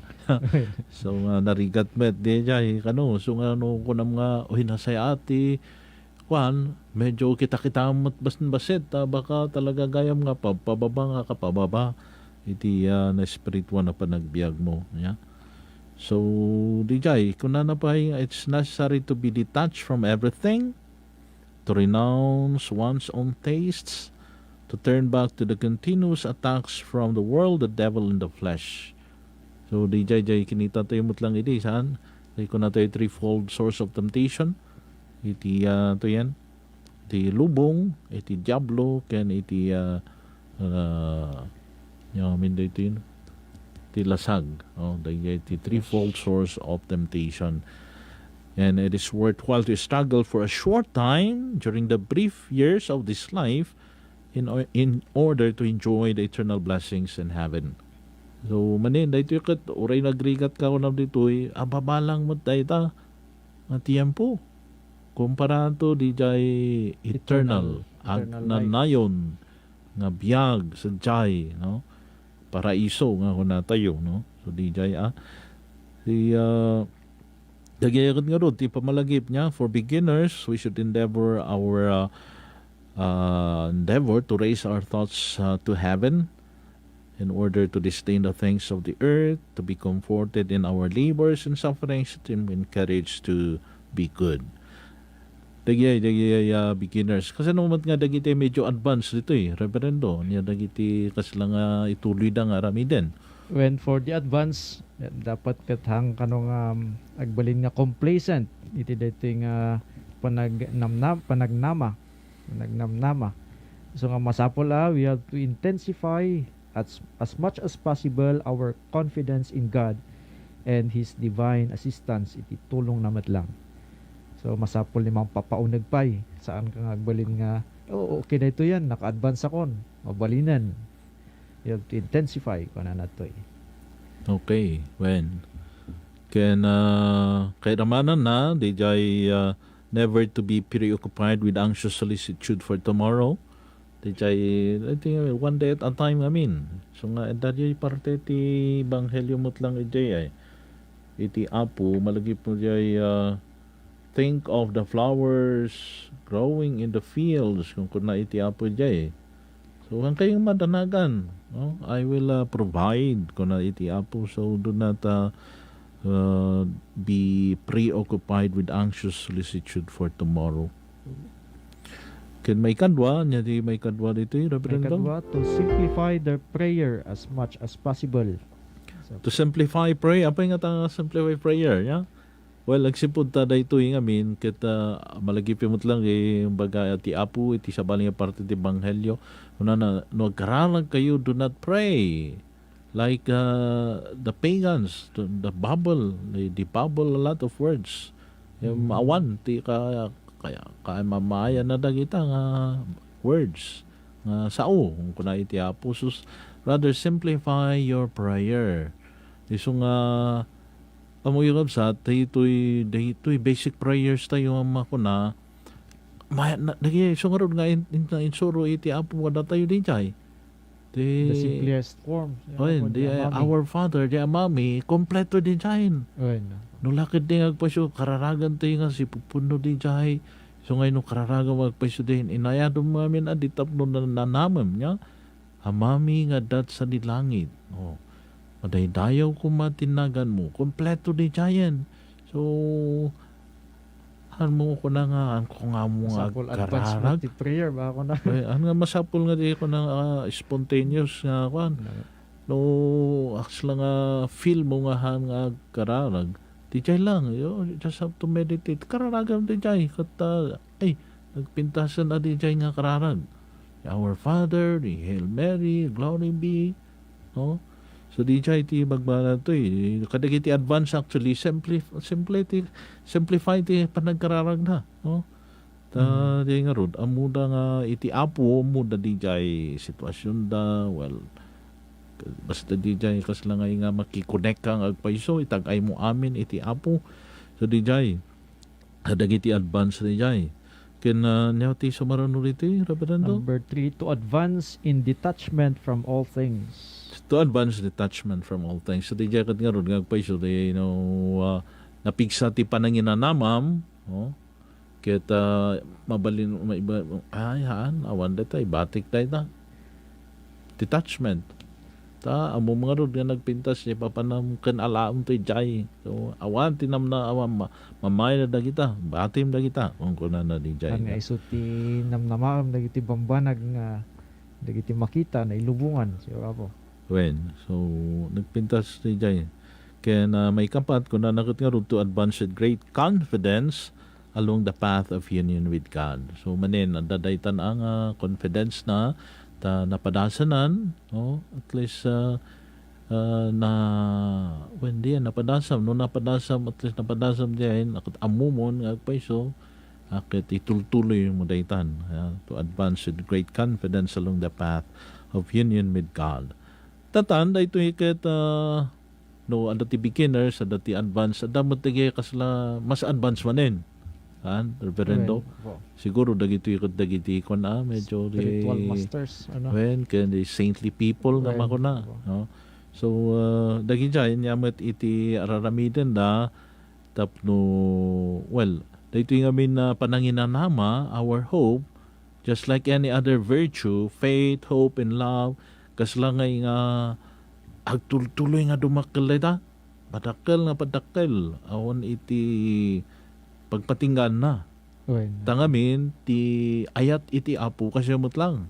So, nga narigat met, di jay, kano, so nga, no, kunam nga, uy, nasaya ati, kwan, medyo kita-kita met bas-, basit, ah, baka talaga gayam nga pabpababa nga kapababa. Iti, ah, na espirituan a panagbiag mo, ya. So, di jay, kunana pay, it's necessary to be detached from everything, to renounce one's own tastes, to turn back to the continuous attacks from the world, the devil, and the flesh. So, di jay, jay, kinita tayo met lang idi, saan? Kay kuna tayo threefold source of temptation. Iti, ah, to yan. Iti lubong, iti diablo, ken iti, ah, ah, ya, amin da ito yun. Iti lasag. Oh, dagiti iti threefold source of temptation. And it is worthwhile to struggle for a short time during the brief years of this life in or-, in order to enjoy the eternal blessings in heaven. So, manen, daytoy ket, uray nagrigat ka kunam ditoy, ababalang met dayta nga tiempo. Kumpara to, di jay eternal, Eternal. Eternal life. Agnanayon nga biag, sadiay, no? Paraiso nga kunatayo, no? So, di jay, ah, di, ah, dagiti ket ngarud, ti pamalagip niya, for beginners, we should endeavor our, ah, ah, endeavor to raise our thoughts, ah, to heaven in order to disdain the things of the earth, to be comforted in our labors and sufferings, to be encouraged to be good. Dagiti, dagiti, ah, beginners. Kasano met nga dagiti medyo advanced ditoy, Reverendo? Nia dagiti kasla nga ituloyda nga aramiden. When for the advance, dapat ket hang kano nga, um, agbalin nga complacent iti daytoy nga panagnamnam-, panagnama, panagnamnama. So nga masapul a, we have to intensify as, as much as possible our confidence in God and His divine assistance iti tulongna met lang. So, masapul ni mangpapauneg pay. Saan ka nga agbalin nga, "Oo, okay na ito yan. Naka-advance akon." Mabalinen. You have to intensify, kunana toy. Okay, wen. Ken, ah, kairamana na, di jay, ah, never to be preoccupied with anxious solicitude for tomorrow. Di jay, I think, one day at a time, amin. So nga, adda jay parte ti ebanghelyo met lang ijay ay. Iti Apo, malagip mo jay, ah, "Think of the flowers growing in the fields," kunkuna iti Apo jay. So, hangkayo madanagan, no? "I will, ah, provide," kuna iti Apo. So, do not, ah, uh, be preoccupied with anxious solicitude for tomorrow. Ken maikadua, nia di maikadua ditoy, Reverendo? Maikadua, to simplify their prayer as much as possible. So, to simplify prayer, apay nga ta simplify prayer, ya? Well, agsipud ta daytoy ngamin, ket, ah, malagip met lang, eh, baga ti Apo, iti sabali nga parte ti Ebanghelio, kunana, "No agkararagkayo, do not pray." Like, uh, the pagans, the, the babble, they, they babble a lot of words. Em, mm, awan ti ka-, kaya, kaamaayan na dagita nga words nga sao, kuna iti Apo Jesus. Rather, simplify your prayer. Isu nga, amoyo, kabsat, daytoy, daytoy basic prayers tayo nga makuna, ma-, na-, dagi, isu ngarud nga in-, in-, insuro iti Apo kadatayo, di jay. The simplest form. Oy, di, Amami. Our Father, di Amami, kompleto di jain. Oy, no. No lakit di nga agpasyo, kararagan tayo nga si pupunno di jay. So ngay no kararagan mo agpasyo di, inayadom mo amin a di tapno na-, nanamem, nia? Amami nga adda sadi langit. Oh. Madaydayaw koma ti naganmo. Kompleto di jayen. So, han mo kuna nga, han ko nga mo nga agkararag. Masapul advance mo ti prayer, ba, kuna? Ay, han nga masapul nga di kuna nga, ah, spontaneous nga, kuan. Na- No, aksla nga feel mo nga han nga agkararag, di jay lang, you just have to meditate. Kararagam di jay, ket, ah, ay, nagpintasen a di jay nga kararag. Our Father, di Hail Mary, Glory be, no? So, di jay ti bagbana to, eh. Kadagiti advance, actually, simpli-, simple ti, simplify ti panagkararag na, no? Ta, mm, di ngarud, ammoda nga iti Apo, ammoda di jay sitwasionda, well, basta di jay kasla nga, nga makikonek ka nga agpayso, itag-ay mo amin iti Apo. So, di jay, kadagiti advance di jay. Ken, ah, ania ti sumaruno ditoy, Reverendo? Number three, to advance in detachment from all things. To advance detachment from all things. So, diay ket ngarud nga agpayso, di, you know, ah, napigsa ti pananginanamam, no? Ket, ah, mabalin, maiba, ay, haan, awan dayta, ibatik dayta. Detachment. Ta, ammom ngarud nga nagpintas ti papanam ken alaem ti jay. So, awan ti namna, awan ma-, mamayna dagita, batim dagita, kunkunana di jay. Ania isu ti namnamaem dagiti bambanag nga dagiti makita, nailubongan, si Apo. Wen, so, nagpintas ti jay. Ken, ah, maikapat, kunana ket ngarud to advance with great confidence along the path of union with God. So, manen, adda daytan a nga confidence na, ta napadasanan, no? At least, ah, ah, na, wen, di, napadasam, no, napadasam, at least napadasam diay, ket ammomon nga agpayso, a, ket itultuloymo daytan, ah, to advance with great confidence along the path of union with God. Tatan, daytoy ket, ah, no, adda ti beginners, adda ti advance, adda met dagiti kasla mas advance manen. Kan, Reverendo? Wen, po. Siguro dagitoy ket dagiti kuan, ah, medyo di Spiritual masters, ano? Wen, ken di saintly people nga Wen, makuna, po. No? So, ah, dagiti ania met iti araramidenda tapno, well, daytoy ngamin a pananginanama, our hope, just like any other virtue, faith, hope, and love, kasla nga, nga agtultuloy nga dumakkel dayta. Padakkel nga padakkel, awan iti pagpatinggaanna. Wen. Ta ngamin, ti ayat iti Apo, kasla met lang.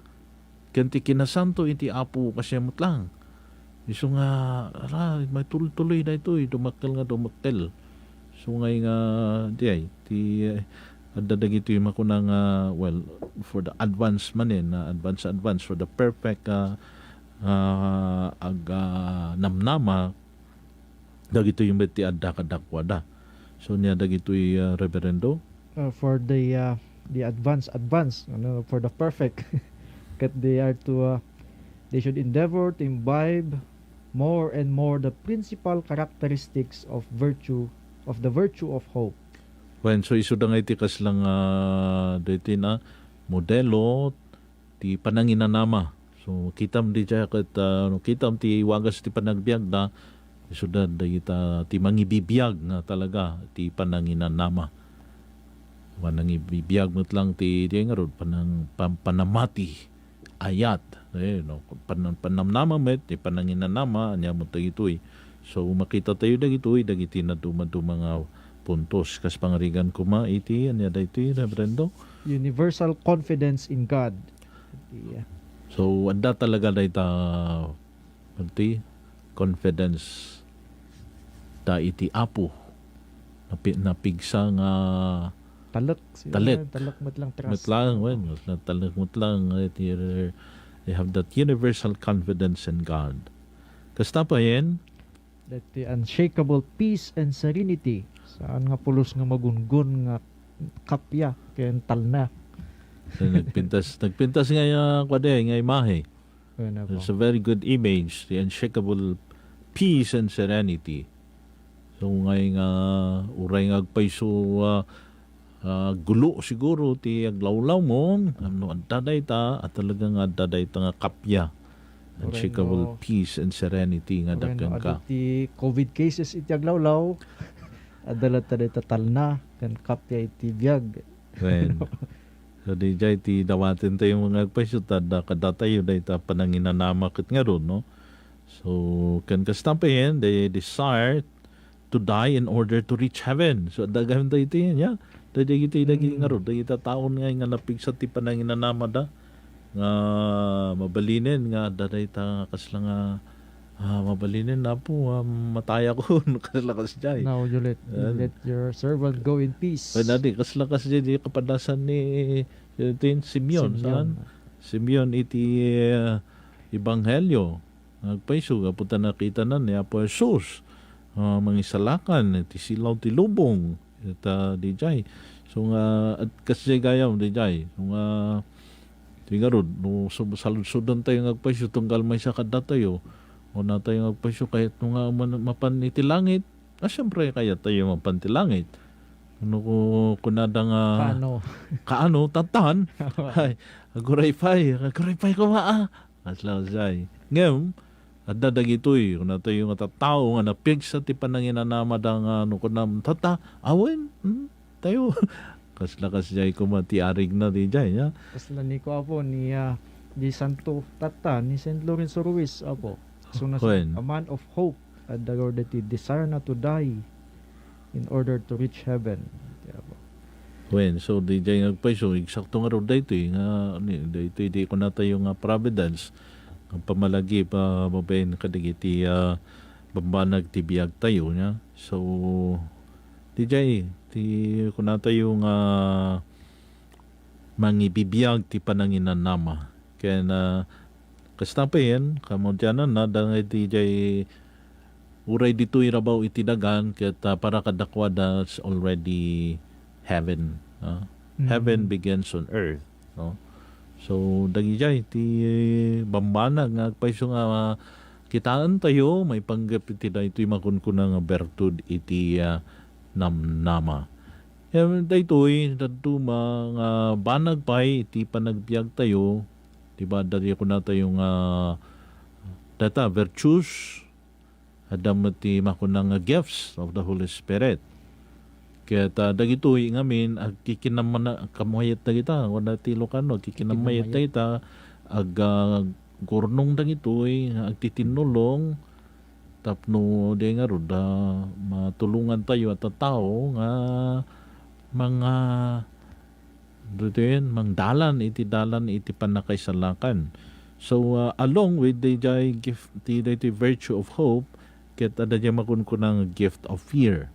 Ken ti kinasanto iti Apo, kasla met lang. Isu nga, ala, maitultuloy daytoy, dumakkel nga dumakkel. Isu nga, nga, diay, ti, eh, adda dagitoy makuna nga, well, for the advance manen, ah, advance, advance, for the perfect, ah, ah, ag-, ah, namnama, dagitoy met ti adda kadakuada. So, nia dagitoy, ah, Reverendo? Uh, for the, uh, the advance, advance, ano, for the perfect. Ket they are to, uh, they should endeavor to imbibe more and more the principal characteristics of virtue, of the virtue of hope. Wen, so isuda nga iti kasla nga, ah, daytoy na modelo ti pananginanama. So, kitam diay ket, ah, no, kitam ti wagas ti panagbiagda, isuda dagita ti mangibibiag nga talaga ti pananginanama. Panangibibiag met lang ti, diay ngarud, panang-, pan-, panamati, ayat, eh, no, pan-, panamnama met ti pananginanama, ania met dagitoy. So, makita tayo dagitoy, dagiti naduma-duma nga puntos. Kas pangarigan koma iti, ania daytoy, Reverendo? Universal confidence in God. Iti, ah, So, adda talaga dayta, iti, confidence ta iti Apo. Napi-, napigsa nga Talek, si-, talek. Talek met lang, trust. Met lang, wen, mas na talek met lang, eh, ti-, they have that universal confidence in God. Kasta payen? That the unshakable peace and serenity. Saan nga pulos nga magungon nga kappia ken talna. So, nagpintas, nagpintas nga, ah, kuwan, eh, nga imahe. Wen, Apo. It's a very good image, the unshakable peace and serenity. So, ngay nga, uray nga agpayso, ah, ah, gulo siguro ti aglawlawmo, no adda dayta, a talaga nga adda dayta nga kappia. Uray Unshakable no, peace and serenity nga uray no dakkel ka. Adda ti covid cases iti aglawlaw, adda latta dayta talna, ken kappia iti biag. Wen. So, diay ti dawaten tayo nga agpayso, ta adda kadatayo dayta pananginanama ket ngarud, no? So, ken kasta payen, the desire to die in order to reach heaven. So, adda gayam daytoy, ya. Daytoy iti dagiti Mm. ngarud, dagiti taon nga, nga napigsa ti pananginanamada. Nga mabalinen nga adda dayta kasla nga, ah, mabalinen, Apo, ah, matayakon, kasla kasdiay. Now you let, you Yan. let your servant go in peace. Wen, adi, kasla kasdiay, di kapadasan ni, iti Simeon, Simeon. Saan? Simeon iti, ah, Ebanghelio. Nagpayso, gapu ta nakitana ni Apo Jesus, ah, mangisalakan iti silaw ti lubong. Ita, diay. So nga, at kasdiay gayam, diay. So nga, ti ngarud, no, sub-, saludsodentayo nga agpayso, tunggal maysa kadatayo, kunatayo nga agpayso, kayatmo nga man-, mapan iti langit, ah, siyempre, kayattayo mapan ti langit. Ano ko kunada nga Kaano? Kaano? Tattan? Ay, aguray pay. Aguray pay ko ba? Ah, kasla kasjay. Ngem, adda dagitoy, kunatayo nga tattao nga napigsa ti pananginanamada nga no kunam, tata, awen, hmm, tayo. Kasla kasjay koma ti arigna di jay, ya? Kasla ni ko, Apo, ni, ah, di Santo Tata, ni Saint Lorenzo Ruiz, Apo. As soon as Wen. A man of hope, adda dagiti desire na to die in order to reach heaven. Ti Apo. Wen, so, di jay nga agpayso, eksakto nga ro daytoy nga, ni, daytoy di kunatayo nga providence, nga pamalagi pa babaen kadagiti, ah, bambanag ti biag tayo, nya. So, di jay, ti kunatayo nga mangibibiag ti pananginanama. Ken, ah, kasta pay, kamaudiananna, dagiti jay uray ditoy rabaw iti dagan, ket, ah, para kadakuada, it's already heaven, ah. Heaven Mm. begins on earth, no? So, dagijay ti bambanag nga agpayso nga, ah, kitaen tayo, maipanggep iti daytoy makunkuna nga bertud iti, ah, namnama. Em, daytoy, dadduma nga banag pay iti panagbiag tayo, di ba, adda di kunatayo nga data, virtues, adda met ti makuna nga gifts of the Holy Spirit. Ket, ah, dagitoy ngamin, agkikinamana-, kamayat dagita, kuna ti Ilocano, agkikinammayat Kinammayat. Dagita, ag-, ah, gurnong dagitoy, agtitinnulong, tapno di ngarud, ah, matulongan tayo a tattao nga mga, ditoyen, mangdalan iti dalan iti pannakaisalakan. So, ah, along with the jay gift, ti, the, the virtue of hope, ket adda jay makunkuna nga gift of fear.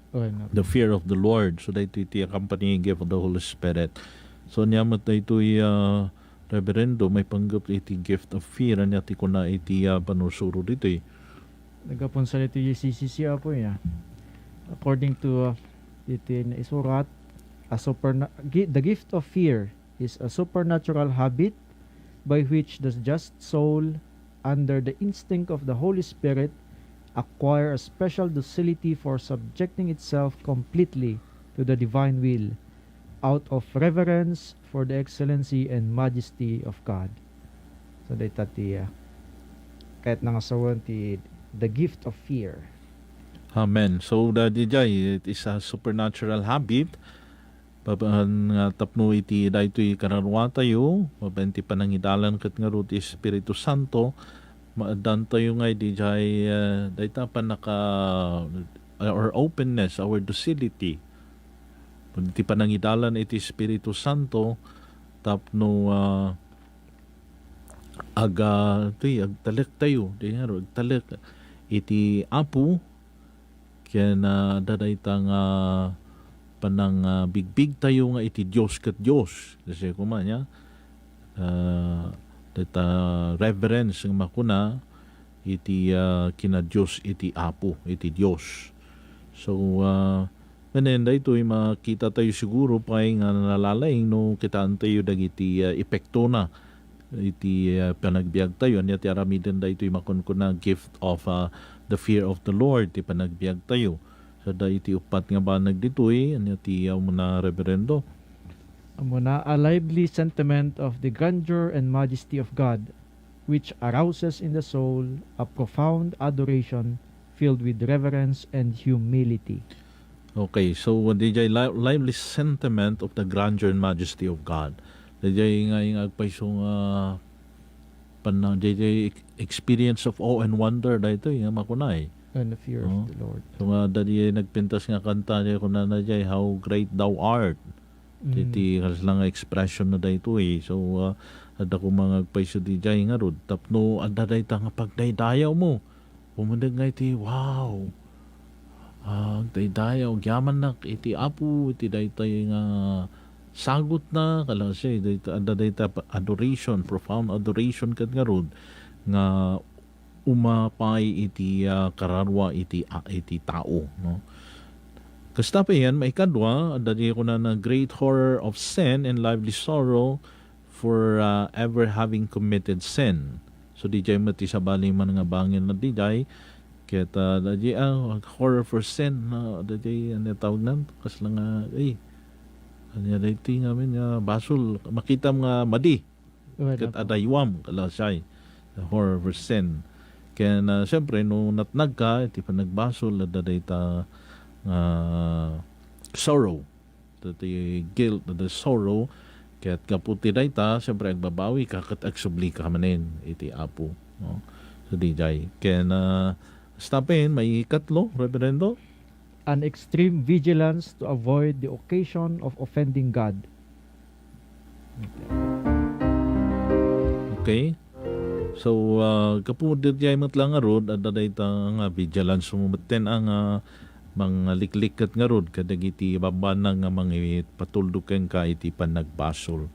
Wen, no? The fear of the Lord. So, daytoy ti accompanying gift of the Holy Spirit. So, ania met daytoy, ah, Reverendo, maipanggep iti gift of fear, ania ti kuna iti, ah, panursuro ditoy? Nagapon sa ditoy C C C, Apo, ya. According to, uh, iti naisurat, a superna-, gi-, the gift of fear is a supernatural habit by which the just soul, under the instinct of the Holy Spirit, acquire a special docility for subjecting itself completely to the divine will, out of reverence for the excellency and majesty of God. So, dayta ti, ah, ket nangasawen ti the gift of fear. Amen. So, da, di jay, it is a supernatural habit. Babaen nga tapno iti daytoy kararua tayo, babaen ti panangidalan ket ngarud ti Espiritu Santo, maaddan tayo nga di jay, ah, dayta pannaka-, or openness, our docility. Ti panangidalan iti Espiritu Santo, tapno, ah, aga-, ti, agtalek tayo, di nga ro, agtalek iti Apo, ken, ah, dadayta nga panang, ah, bigbig tayo nga iti Dios ket Dios. Kasi kuma niya, ah, dayta reverence nga makuna iti, ah, kina Dios iti Apo, iti Dios. So, ah, Wen, daytoy makita tayo siguro pay nga nalalaing no kitaentayo dagiti, ah, epektona iti, ah, panagbiag tayo. Ania ti aramiden daytoy makunkuna gift of, ah, the fear of the Lord ti panagbiag tayo. Sada iti uppat nga banag ditoy, ania ti, ah, umuna, Reverendo? Umuna, a lively sentiment of the grandeur and majesty of God, which arouses in the soul a profound adoration filled with reverence and humility. Okay, so, uh, D J, li-, lively sentiment of the grandeur and majesty of God. D J, nga, nga agpayso nga panna-, D J, ex-, experience of awe and wonder daytoy nga makunay. And the fear of Oh. The Lord. So nga, D J, nagpintas nga kanta, D J, kunana, D J, "How great thou art." Mm. Iti, kasla nga expression na daytoy. So, uh, adda ko mga agpayso D J nga rod. Tapno, adda dayta nga pagdaydayaw mo. Pumundeg nga iti, wow! Ah, agdaydayaw, agyamannak iti Apo, iti daytoy nga sagutna, kala siya, dayta, adda dayta pa-, adoration, profound adoration ket ngarud, nga umapay iti, ah, kararua iti, ah, iti tao, no? Kasta pay yan, maikadua, adda di kunana, great horror of sin and lively sorrow for, ah, ever having committed sin. So, di jay met ti sabali man nga bangin na di jay, Ket, ah, daydi, ah, horror for sin, no? Daydi, ania tawagna? Kasla nga, ay, ania daydi ngamin nga basol, makitam nga madi. Ket adaywam, kalasay. Horror for sin. Ken, ah, siyempre, no natnagka, iti panagbasol, adda dayta, ah, sorrow. Iti guilt, the sorrow, ket gapu ti dayta, siyempre, agbabawika ket agsublika manen iti Apo, no? So, diay. Ken, ah, stapin, maikatlo, Reverendo? An extreme vigilance to avoid the occasion of offending God. Okay. So, ah, gapu daydiay met la ngarud, adda dayta nga vigilance mo metten a nga mangliklik ket ngarud kadagiti bambanag nga mangipatuldo kenka iti panagbasol.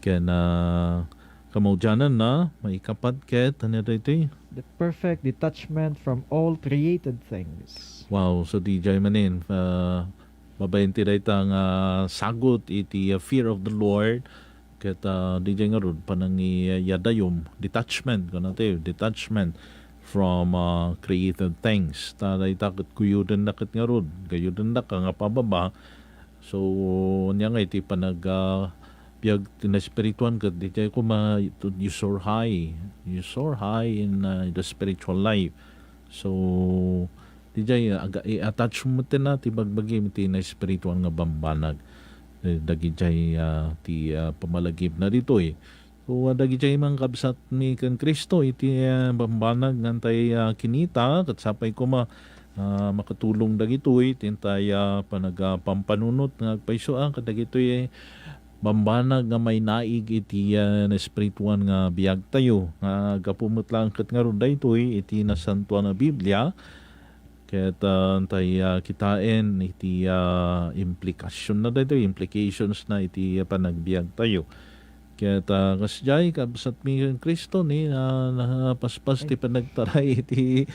Ken, ah, kamaudiananna, maikapat ket, ania daytoy? The perfect detachment from all created things. Wow, so diay manen, ah, babaen ti dayta nga sagut iti, ah, fear of the Lord, ket, ah, diay ngarud, panangiyadayom, detachment, kunatayo, detachment from, ah, created things. Ta dayta ket gayudenna ket ngarud, gayudenna ka nga pababa. So, ania nga iti panag, ah, biag ti naespirituan ket diay koma, you soar high. You soar high in, ah, the spiritual life. So, diay, ah, aga-, i-attach mo metten a ti bagbagi ti naespirituan nga bambanag. Eh, dagidiay, ah, ti, ah, pamalagipna ditoy. So, ah, dagidiay man kabsatmi ken Cristo iti, ah, bambanag nga intay, ah, kinita, ket sapay koma, ah, makatulong dagitoy ti intay, ah, panagpampanunot nga agpayso, ah, kadagitoy bambanag nga mainaig iti, ah, naespirituan nga biagtayo, nga gapu met laeng ket ngarud daytoy iti Nasantoan a Biblia, ket, ah, intay, ah, kitaen iti, ah, implikasionna daytoy, implications na iti, ah, panagbiagtayo. Ket, ah, kasdiay, kabsatmi ken Cristo ni, ah, napaspas ti panagtaray iti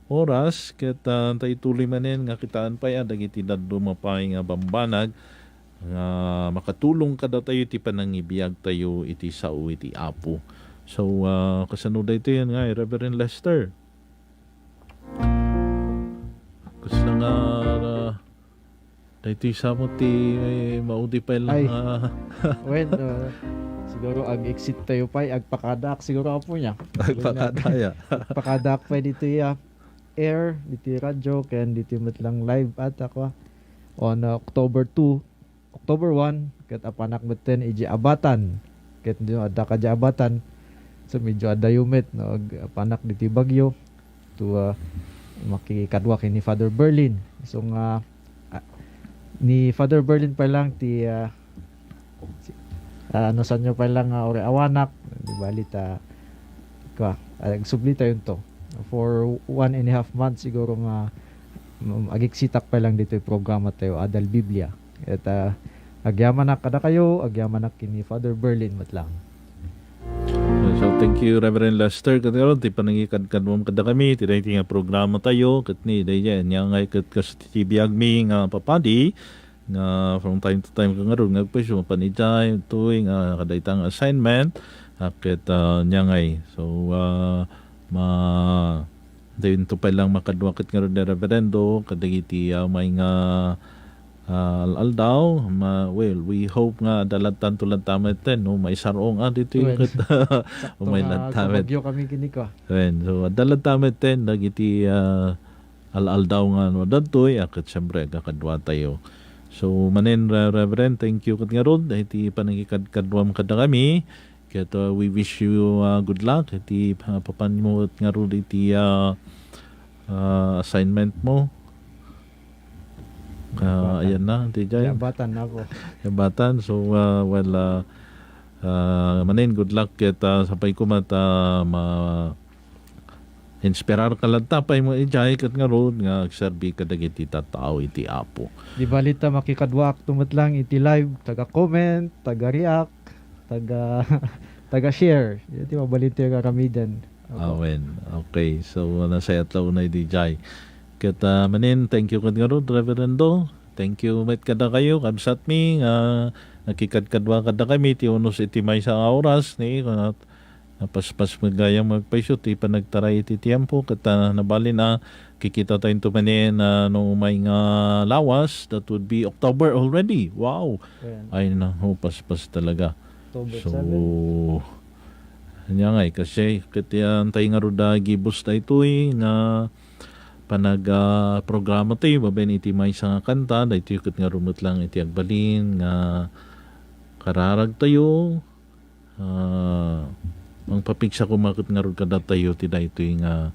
oras, ket, ah, intay ituloy manen nga kitaan pay a dagiti dadduma pay nga bambanag nga makatulong kadatayo iti panangibiagtayo iti sao iti Apo. So, ah, kasano daytoy nga, Reverend Lester? Kasla nga, ah, daytoy sa mo ti maudi pay lang, Ay. ah. Well, ah, siguro ag-exit tayo pay, agpakadaak siguro, apo niya. Agpakadaya. Agpakadaak pay ditoy, ah, air, ditoy radyo, ken ditoy met lang live at ako, ah, on, ah, October two, October one, ket apanak metten iji Abatan. Ket no adda ka iji Abatan, so medyo adayo met, no, ag-, apanak ditoy Baguio to, ah, makikadua ken ni Father Berlin. So nga, ah, ni Father Berlin pay lang ti, ah, si-, ah, anusanyo pay lang nga uriawanak, di bali ta, kua, agsubli tayonto. For one and a half months siguro nga, mm, agiksitak pay lang ditoy programa tayo, Adal Biblia. Ket, ah, agyamanak kadakayo, agyamanak ken ni Father Berlin met lang. So, thank you, Reverend Lester. Ket ngarud, ti panangikadkaduam kadakami, ti daytoy nga programa tayo, ket ni, daydiay, ania ngay ket kas ti biagmi nga papadi, nga from time to time ket ngarud, nga agpayso, mapan idiay, toy, nga kadayta nga assignment, ah, ket, ah, ania ngay. So, ah, ma-, Daytoy pay lang makadua ket ngarud ni Reverendo, kadagiti, ah, umay nga, ah, al-aldaw, ma-, well, we hope nga adda ladtanto ladta metten, no, maisar-ong, ah, ditoy Wen. ket Sakto umay nga ladta met. Kabagyo kami kini ko. Wen, so, adda ladta metten, dagiti, ah, al-aldaw nga, no, dadtoy, ah, ket siyempre, agkakadua tayo. So, manen, Re-, Reverend, thank you ket ngarud, iti panangikadkaduam kadakami. Ket, uh, we wish you, uh, good luck iti, uh, papanmo ngarud iti, uh, uh, assignment mo. Uh, Jabatan. Ayan na, ti jay. Jabatan na po. Jabatan. So, uh, well, uh, uh, manen, good luck ket, uh, sapay koma ta ma-, inspirar ka latta pay mo idiay ket ngarud nga agserbi kadagiti tattao iti Apo. Di bali ta makikaduaak to met lang iti live, taga-comment, taga-react, taga, taga-share. Iti mabalin ti aramiden. Apo. Amen. Okay. So, nasayat la unay diay. Ket, ah, manen, thank you ket ngarud, Reverendo. Thank you met kadakayo, kabsatmi, nga nakikadkadua kadakami ti unos iti maysa a oras ni, ah, Napaspas met gayam nga agpayso ti panagtaray iti tiempo, ket, ah, nabalin a kikitatayo manen, ah, no umay nga lawas, that would be October already. Wow! Ayan. Ay, naku, paspas talaga. October So, seven. Ania ngay, kasi ket yan tayo nga ruda gibus daytoy nga panag, ah, programa tayo, babaen iti maysa nga kanta, daytoy ket nga rumet lang iti agbalin nga kararag tayo, ah, mangpapigsa koma ket ngarud kadatayo ti daytoy nga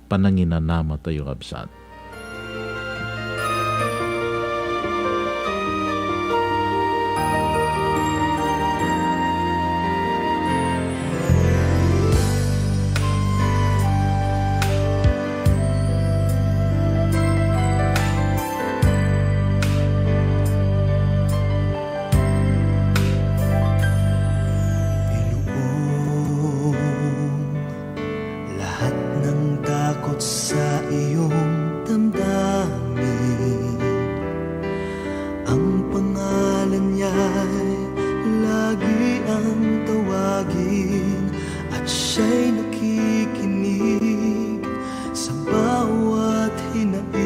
pananginanama tayo, kabsat. Inoong lahat ng takot sa iyong damdamin. Ang pangalan niya'y lagi ang tawagin at siya'y nakikinig sa bawat hinaing.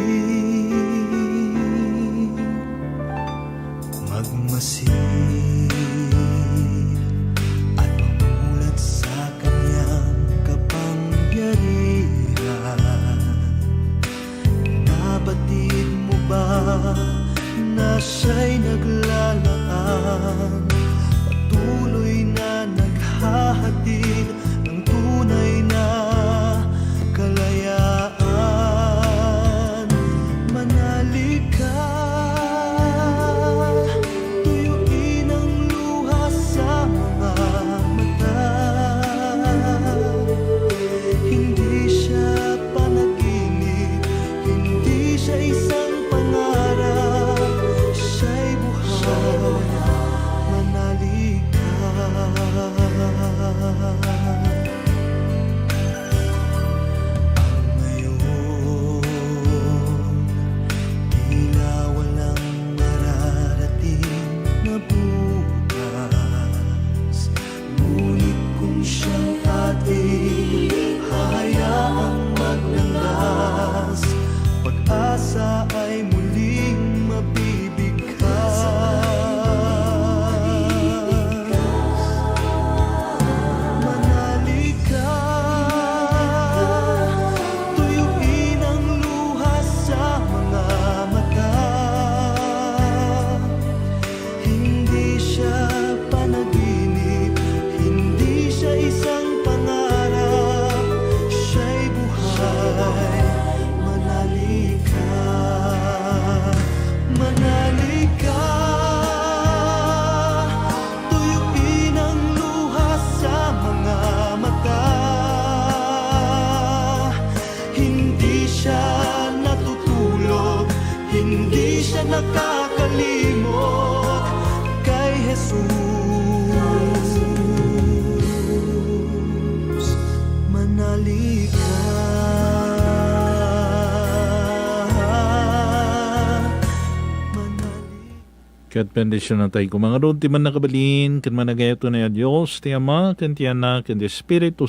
Magmasid at mamulat sa kanyang kapangyarihan. Nabatid mo ba na siya'y naglalaan, patuloy na naghahatid ng tunay na kalayaan? Manalig ka, tuyuin ang luha sa mga mata. Hindi siya panaginip, hindi siya isang pangarap, siya'y buhay. Manalig ka. Ang ngayon, tila walang mararating na bukas. Ngunit kung siyang ating hahayaang maglandas, pag-asa ay muling mabibigkas. Manalig ka, tuyuin ang luha sa mga mata. Hindi siya panaginip, hindi siya isang pangarap, siya'y buhay. Manalig ka, manalig ka. Tuyuin ang luha sa mga mata. Hindi siya natutulog, hindi siya nakakalimot kay Jesus. Manalig ka. Manalig. Ket bendisyonatayo koma ngarud ti mannakabalin ken managayat unay a Dios, ti Ama, ken ti Anak, ken ti Espiritu